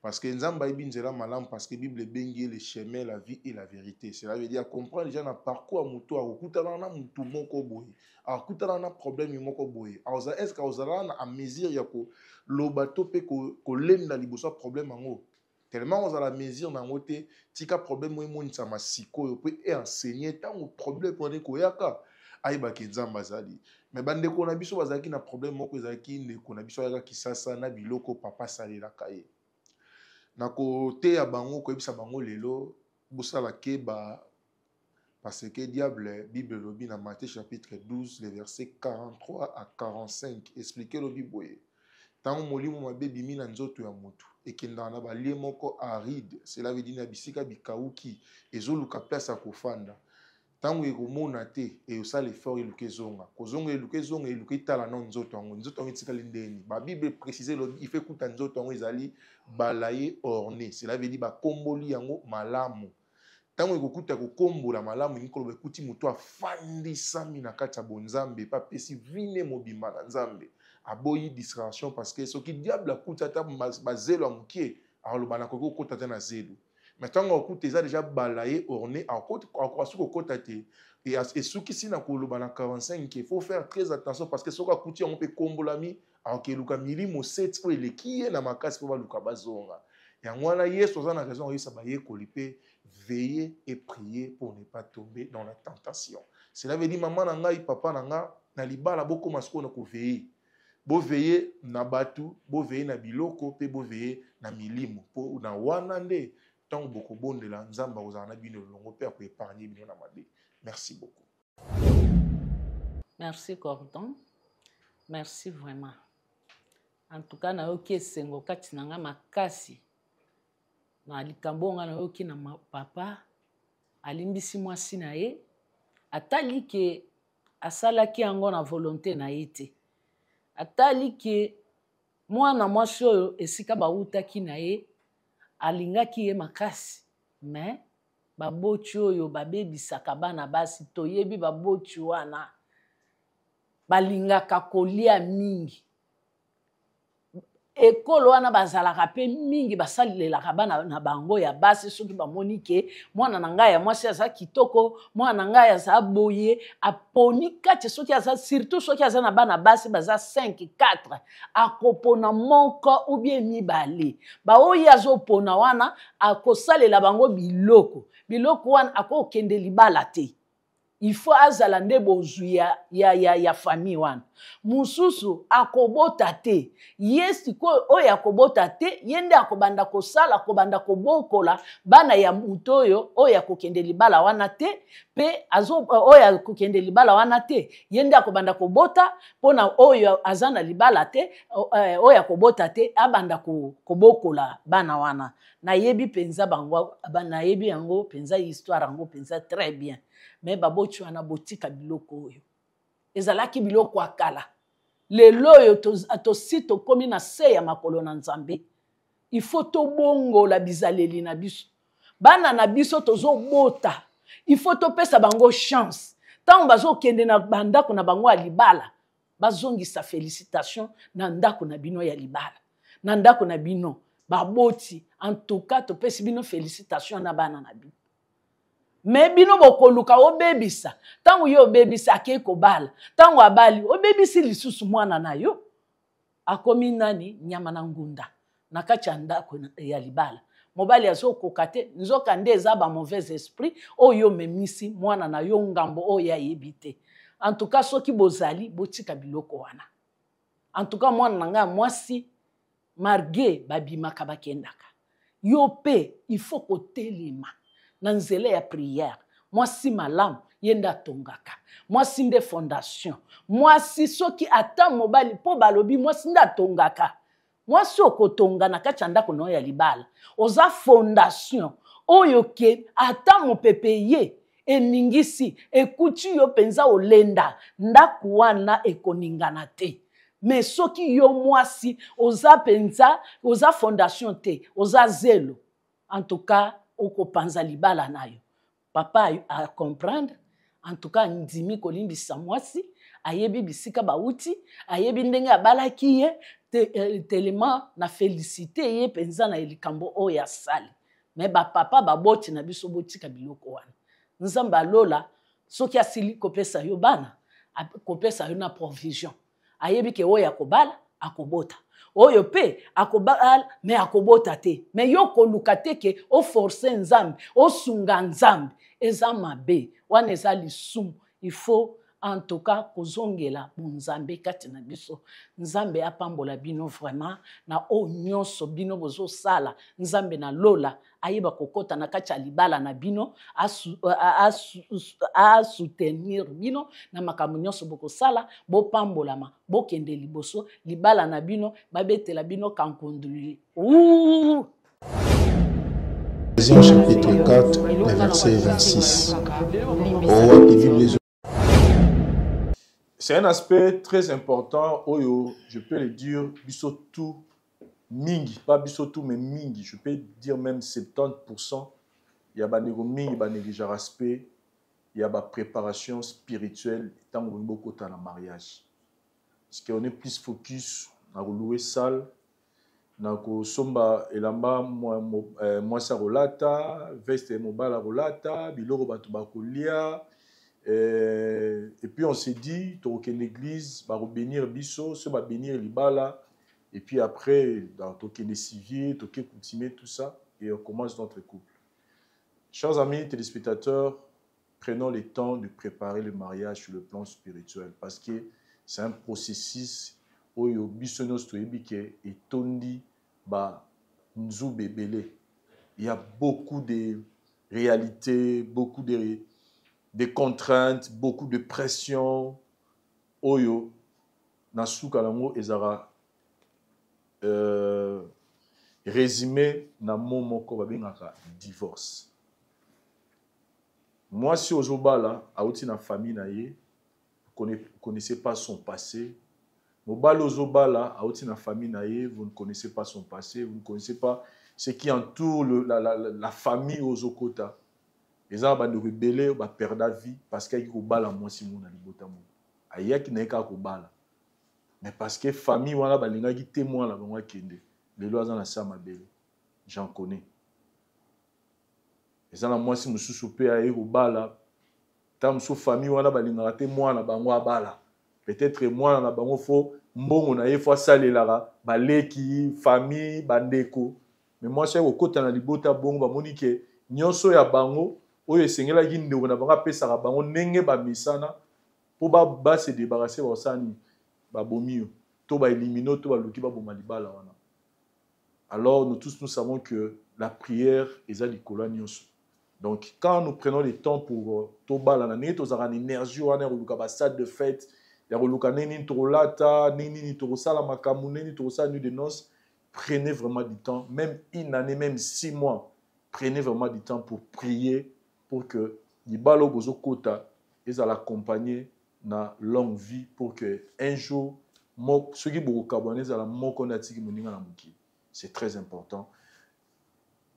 parce que Nzambe ayebi nzela malamu, parce que Bible ebengi ye le chemin, la vie et la vérité. Cela veut dire comprendre déjà na parcours ya motu, akokutana na motu moko boye, akokutana na problème moko boye, est ce que azala na mesure ya koloba to mpe kolenda liboso ya problème yango? Tellement ozala mesure na yango te, tika problème oyo emonisama sikoyo mpe eenseigner. Ntango problème wana ekoyaka, ayebaki Nzambe azali. Me bandeko na biso bazalaki na problème moko, ezalaki ndeko na biso ayaka Kisasa na biloko papa asalelaka ye. Na koteya bango, koyebisa bango lelo, bosala keba, parce que diable, Bible elobi na Matthieu chapitre 12, le verset 43 à 45, explique, elobi boye: ntango molimo mabe ebimi na nzoto ya motu, ekendaka na balieux moko aride, cela veut dire na bisika bikauki, ezoluka place ya kofanda. Ntango ekomona te, eyosala effort, eluka ezonga, kozonga, eluka ezonga, eluka etala no nzoto yango, nzoto yango etikali ndeni. Babible précise, elobi ife ekuta nzoto yango ezali balaye, orné, cela veut dire bakomboli yango malamu. Ntango ekokuta kokombola malamu, elingi koloba ekuti moto afandisami na kati ya bonzambe mpe apesi vine mobimba na Nzambe, aboyi distraction, parce que soki diable akuti ata bazelo ya mokie, akoloba nakoki kokota te na zelo. Mais ntango akuta eza déjà balaye, orné, akoka soki kokota te. Esukisi na koloba na 45: il faut faire très attention, parce que soki akuti yango mpe ekombolami, akokeluka milimo 7 oyo eleki ye na makasi mpo baluka bazonga. Yango wana Yesu aza na raison oyebisa bayekoli mpe: veiller et prier pour ne pas tomber dans la tentation. Cela veut dire, mama na ngai, papa na nga, na libala bokóma sikoyo na koveiller. Boveiller na bato, boveiller na biloko mpe boveiller na milimo, mpo na wana nde ntango bokobondela, Nzambe akozala na bino elongo mpe akoépargne bino na mabe. Merci beaucoup. Merci Cordon, merci vraiment. En tout cas nayoki esengo kati na nga makasi na likambo oyo nga nayoki na papa alimbisi mwasi na ye. Atali ke asalaki yango na volonté na ye te, atali ke mwana mwasi oyo esika bawutaki na ye, alingaki ye makasi. Me baboti oyo babebisaka bana basi, toyebi baboti wana balingaka kolia mingi. Ekolo wana bazalaka mpe mingi, basalelaka bana na bango ya basi. Soki bamoni ke mwana na ngai ya mwasi aza kitoko, mwana na ngai aza boye, aponi kati, soki aza surtout soki aza na bana basi baza 5 4, akopona moko ou bien mibale. Baoyo azopona wana akosalela bango biloko. Biloko wana akokende libala te, il faut azala nde bozwi ya famille wana. Mosusu akobota te, ye sikoyo oyo akobota te, ye nde akobanda kosala, akobanda kobokola bana ya moto oyo oyo akokende libala wana te. Mpe oyo akokende libala wana te, ye nde akobanda kobota mpona oyo aza na libala te, oyo akobota te, abanda kobokola bana wana. Nayebi mpenza bango, nayebi yango mpenza, histoire yango mpenza très bien. Mais baboti wana, botika biloko oyo ezalaki biloko ya kala. Lelo oyo tosi tokómi na se ya makolo na Nzambe. Il faut tobongola bizaleli na biso. Bana na biso tozobota, il faut topesa bango chance. Ntango bazokende na bandako na bango ya libala, bazongisa félicitation na ndako na bino ya libala, na ndako na bino baboti. En tout cas, topesi bino félicitation na bana na bino. Mais bino bokoluka obebisa. Ntango ye obebisa, akei kobala. Ntango abali, obebisi lisusu mwana na yo, akomi nani? Nyama na ngunda na kati ya ndako ya libala. Mobali azokoka te, nzoka nde eza ba mauvais esprit oyo omemisi mwana na yo ngambo oyo ayebi te. En tout cas, soki bozali, botika biloko wana. En tout cas, mwana na ngai ya mwasi Marge, babimaka bakendaka, yo mpe il faut kotelema na nzela ya prière. Mwasi malamu, ye nde atongaka. Mwasi nde fondation. Mwasi, soki ata mobali, mpo balobi mwasi nde atongaka. Mwasi, okotonga na kati ya ndako na yo ya libala, oza fondation oyo ke ata mopepe ye eningisi, ekuti yo mpenza olenda, ndako wana ekoningana te. Mais soki yo mwasi oza mpenza, oza fondation te, oza zelo, en tout cas okopanza libala na yo. Papa acomprendre, en tout cas andimi kolimbisa mwasi. Ayebi bisika bauti, ayebi ndenge abalaki ye te, telema na félicité ye mpenza na likambo oyo asali. Mais bapapa, baboti na biso, botika biloko wana. Nzambe alola, soki asili kopesa yo bana, kopesa yo na provision. Ayebi ke oyo akobala akobota, oyo mpe akobala mais akobota te. Mais yo koluka te ke oforce Nzambe, osunga Nzambe, eza mabe wana, eza lisumu. Il faut en tout cas kozongela bonzambe kati na biso. Nzambe apambola bino vraiment na oyo nyonso bino bozosala. Nzambe na lola ayeba kokɔta na kati ya libala na bino, asoutenir bino na makambo nyonso bokosala. Bopambolama, bokende liboso, libala na bino babetela bino kankunduli. Éphésiens chapitre 4, le verset 26. Oh, C'est un aspect très important, oyo, je peux le dire, biso tout, mingi, pas biso tout, mais mingi, je peux dire même 70%, il y a bandeko mingi banégligea aspect, il y a ba préparation spirituelle ntango bolingi bokota na mariage. Parce qu'on est plus focus na kolouer salle, na kosomba elamba mwasi akolata, veste mobali akolata, biloko bato bakolia. Et puis on s'est dit, tokokende église, bakobénir biso, so babénir libala, et puis après dans tokende civil, toke coutumier, tout ça, et on commence notre couple. Chers amis téléspectateurs, prenons le temps de préparer le mariage sur le plan spirituel, parce que c'est un processus oyo biso nyonso toyebi ke etondi banzube ebele. Il y a beaucoup de réalités, beaucoup de contraintes, beaucoup de pressions oyo na suka nango ezalaka résumé na mot moko babengaka divorce. Mwasi ozobala auti na famille na ye, connaissez pas son passé. Mobali ozobala auti na famille na ye, vous ne connaissez pas son passé, vous ne connaissez pas ce qui entoure la famille ozokota. Eza na bandeko ebele oyo baperda vie parce que ayaki kobala mwasi mo na libota moko, ayaki na ye kaka kobala. Mais parce que famille wana balingaki te mwana bango akende, lelo aza na se ya mabele. J'en connais. Eza na mwasi mosusu mpe aye kobala, ntango mosusu famille wana balingaka te mwana bango abala. Peut-être mwana na bango fo mbongo na ye fo asalelaka baleki, famille, bandeko. Mais mwasi aye kokota na libota bongo, bamoni ke nyonso ya bango oyo esengelaki ndeko na bango apesaka bango ndenge bamesana mpo ba se débarrasser, bakosala nini? Babomi yo to baélimine to baluki baboma libala wana. Alors nous tous, nous savons que la prière eza likolo ya nyonso. Donc quand nous prenons le temps pour tobala na ndenge tozalaka na énergie wana ya koluka basalle de fête, ya koluka ndenge nini tokolata, ndenge nini tokosala makambo, ndenge nini tokosala nuit de noces, prenez vraiment du temps, même une année, même 6 mois, prenez vraiment du temps pour prier pour que libala oyo bozokota ezala accompagné na longue vie, pour que un jour soki bokokabwana, ezala moko nde atiki moninga na mokili. C'est très important.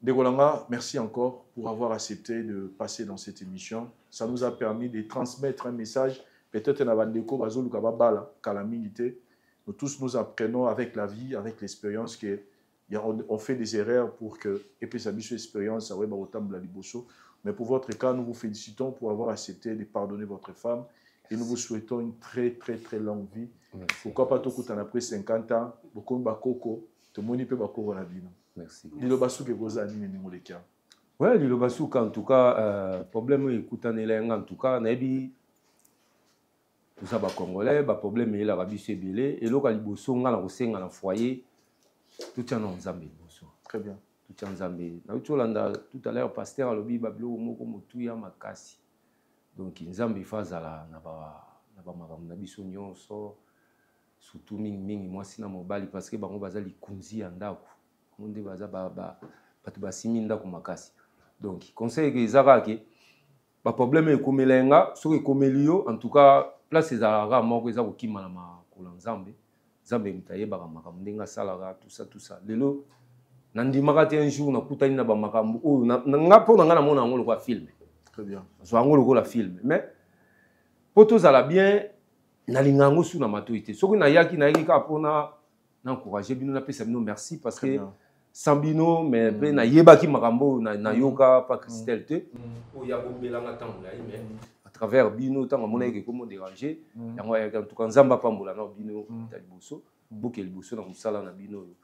Ndeko na nga, merci encore pour avoir accepté de passer dans cette émission. Ça nous a permis de transmettre un message peut-être na bandeko bazoluka babala kala mingi te. Nous tous, nous apprenons avec la vie, avec l'expérience, que on fait des erreurs pour que epesa biso expérience aoyeba kotambola liboso. Mais pour votre cas, nous vous félicitons pour avoir accepté de pardonner votre femme et nous vous souhaitons une très très très longue vie. Merci. Pourquoi pas tokutana après 50 ans, bokomi bakoko, tomoni mpe bakoko na bino. Merci. Liloba suki ekozala nini, ndenge oleki? Ouais, liloba suka, en tout cas, problème oyo ekutanela yanga, en tout cas nayebi toza bacongolais, baproblème eyelaka biso ebele. Eloko ya liboso nga na kosenga na foyer, totia na Nzambe liboso. Très bien. Totia Nzambe. Nauti olanda tout à l'heure pasteur alobi babiloko moko motuya makasi. Donc Nzambe ifa azala na bamakambo na biso nyonso, surtout mingimingi mwasi na mobali, parce que bango baza likunzi ya ndako, bango nde baza bato basimi ndako makasi. Donc conseil eza kaka ke baproblème ekomela ye nga, soki ekomeli yo, en tout cas place ezalaka moko, eza kokima na makolo ya Nzambe. Nzambe moto ayebaka makambo ndenge asalaka, tout ça, tout ça. Lelo nandimaka te un jour nakutani na bamakambo oyo nga, mpo na nga namona yango lokola film. Très bien. Nazwa yango lokola film, mais mpo tozala bien, nalinga yango su na matoi te. Soki nayaki, nayaki kaka mpona na encourage bino, napesa bino merci, parce que sans bino, mais mpe nayebaki makambo oyo nayoka pa Christelle te, oyo abombelanga ntango na ye, mais à travers bino, ntango amonaki ekomo déranger yango, ayaki. En tout cas Nzambe apambola na bino ta liboso, boke liboso na mosala na bino. Oyo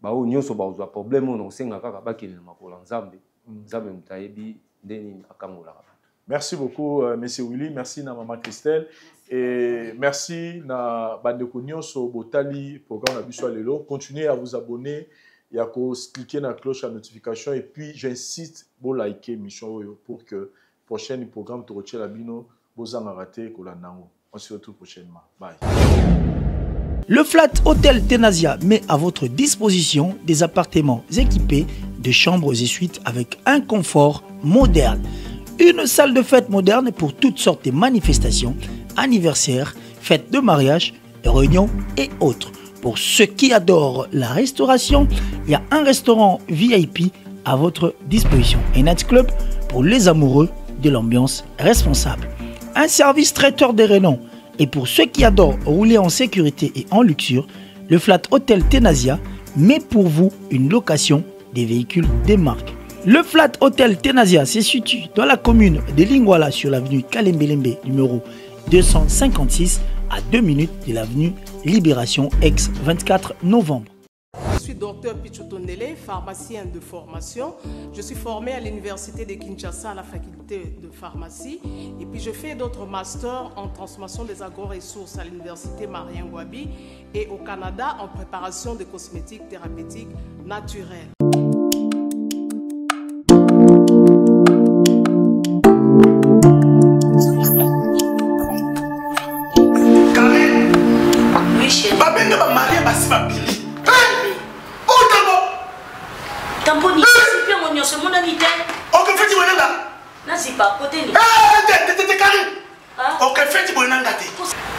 baoyo nyonso bazwa problème oyo, na kosenga kaka bakende na makolo ya Nzambe. Nzambe moto ayebi nde nini akangolaka bato. Merci beaucoup, Monsieur Willy. Merci na Maman Christelle. Et merci na bandeko nyonso botali programme na biso lelo. Continuez à vous abonner, ya ko cliquer na cloche à notification et puis j'insiste, bo liker mission oyo pour que prochain programme tokotiela bino bozanga rater kolanda yango. On se retrouve prochainement. Bye. Le Flat Hotel Tenasia met à votre disposition des appartements équipés de chambres et suites avec un confort moderne. Une salle de fête moderne pour toutes sortes de manifestations, anniversaires, fêtes de mariage, réunions et autres. Pour ceux qui adorent la restauration, il y a un restaurant VIP à votre disposition. Un nightclub pour les amoureux de l'ambiance responsable. Un service traiteur de renom. Et pour ceux qui adorent rouler en sécurité et en luxure, le Flat Hotel Tenasia met pour vous une location des véhicules des marques. Le Flat Hotel Tenasia se situe dans la commune de Lingwala sur l'avenue Kalembelembe numéro 256, à 2 minutes de l'avenue Libération ex 24 novembre. Je suis docteur Pichoutonele, pharmacien de formation. Je suis formé à l'université de Kinshasa à la faculté de pharmacie. Et puis je fais d'autres masters en transformation des agro-ressources à l'université Marien Ngouabi et au Canada en préparation de cosmétiques thérapeutiques naturels. Babenga bamarie basi babili otango. Tamponi zipi yango nyonso emonani te. Okefeti boye nanga. Nazipa koteni. Te, Karine, okefeti boye nanga te.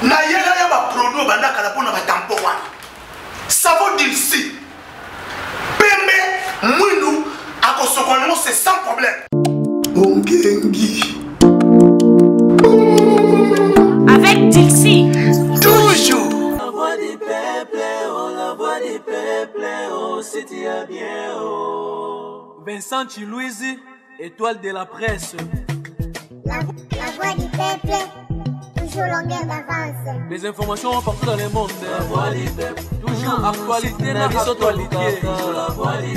Nayela ya baproduit obandakala mpona batampon wana, savon Dilsi, pembe, mwindu, akosokola yango, c'est sans problème. Ongengi. Avec Dilsi. Toujours. La voix du si tu as bien oh. Vincent Chiluizi, étoile de la presse. La, la voix du peuple, toujours longueur d'avance. Les informations partout dans le monde. La voix du peuple, toujours actualité na actualité. Toujours la voix du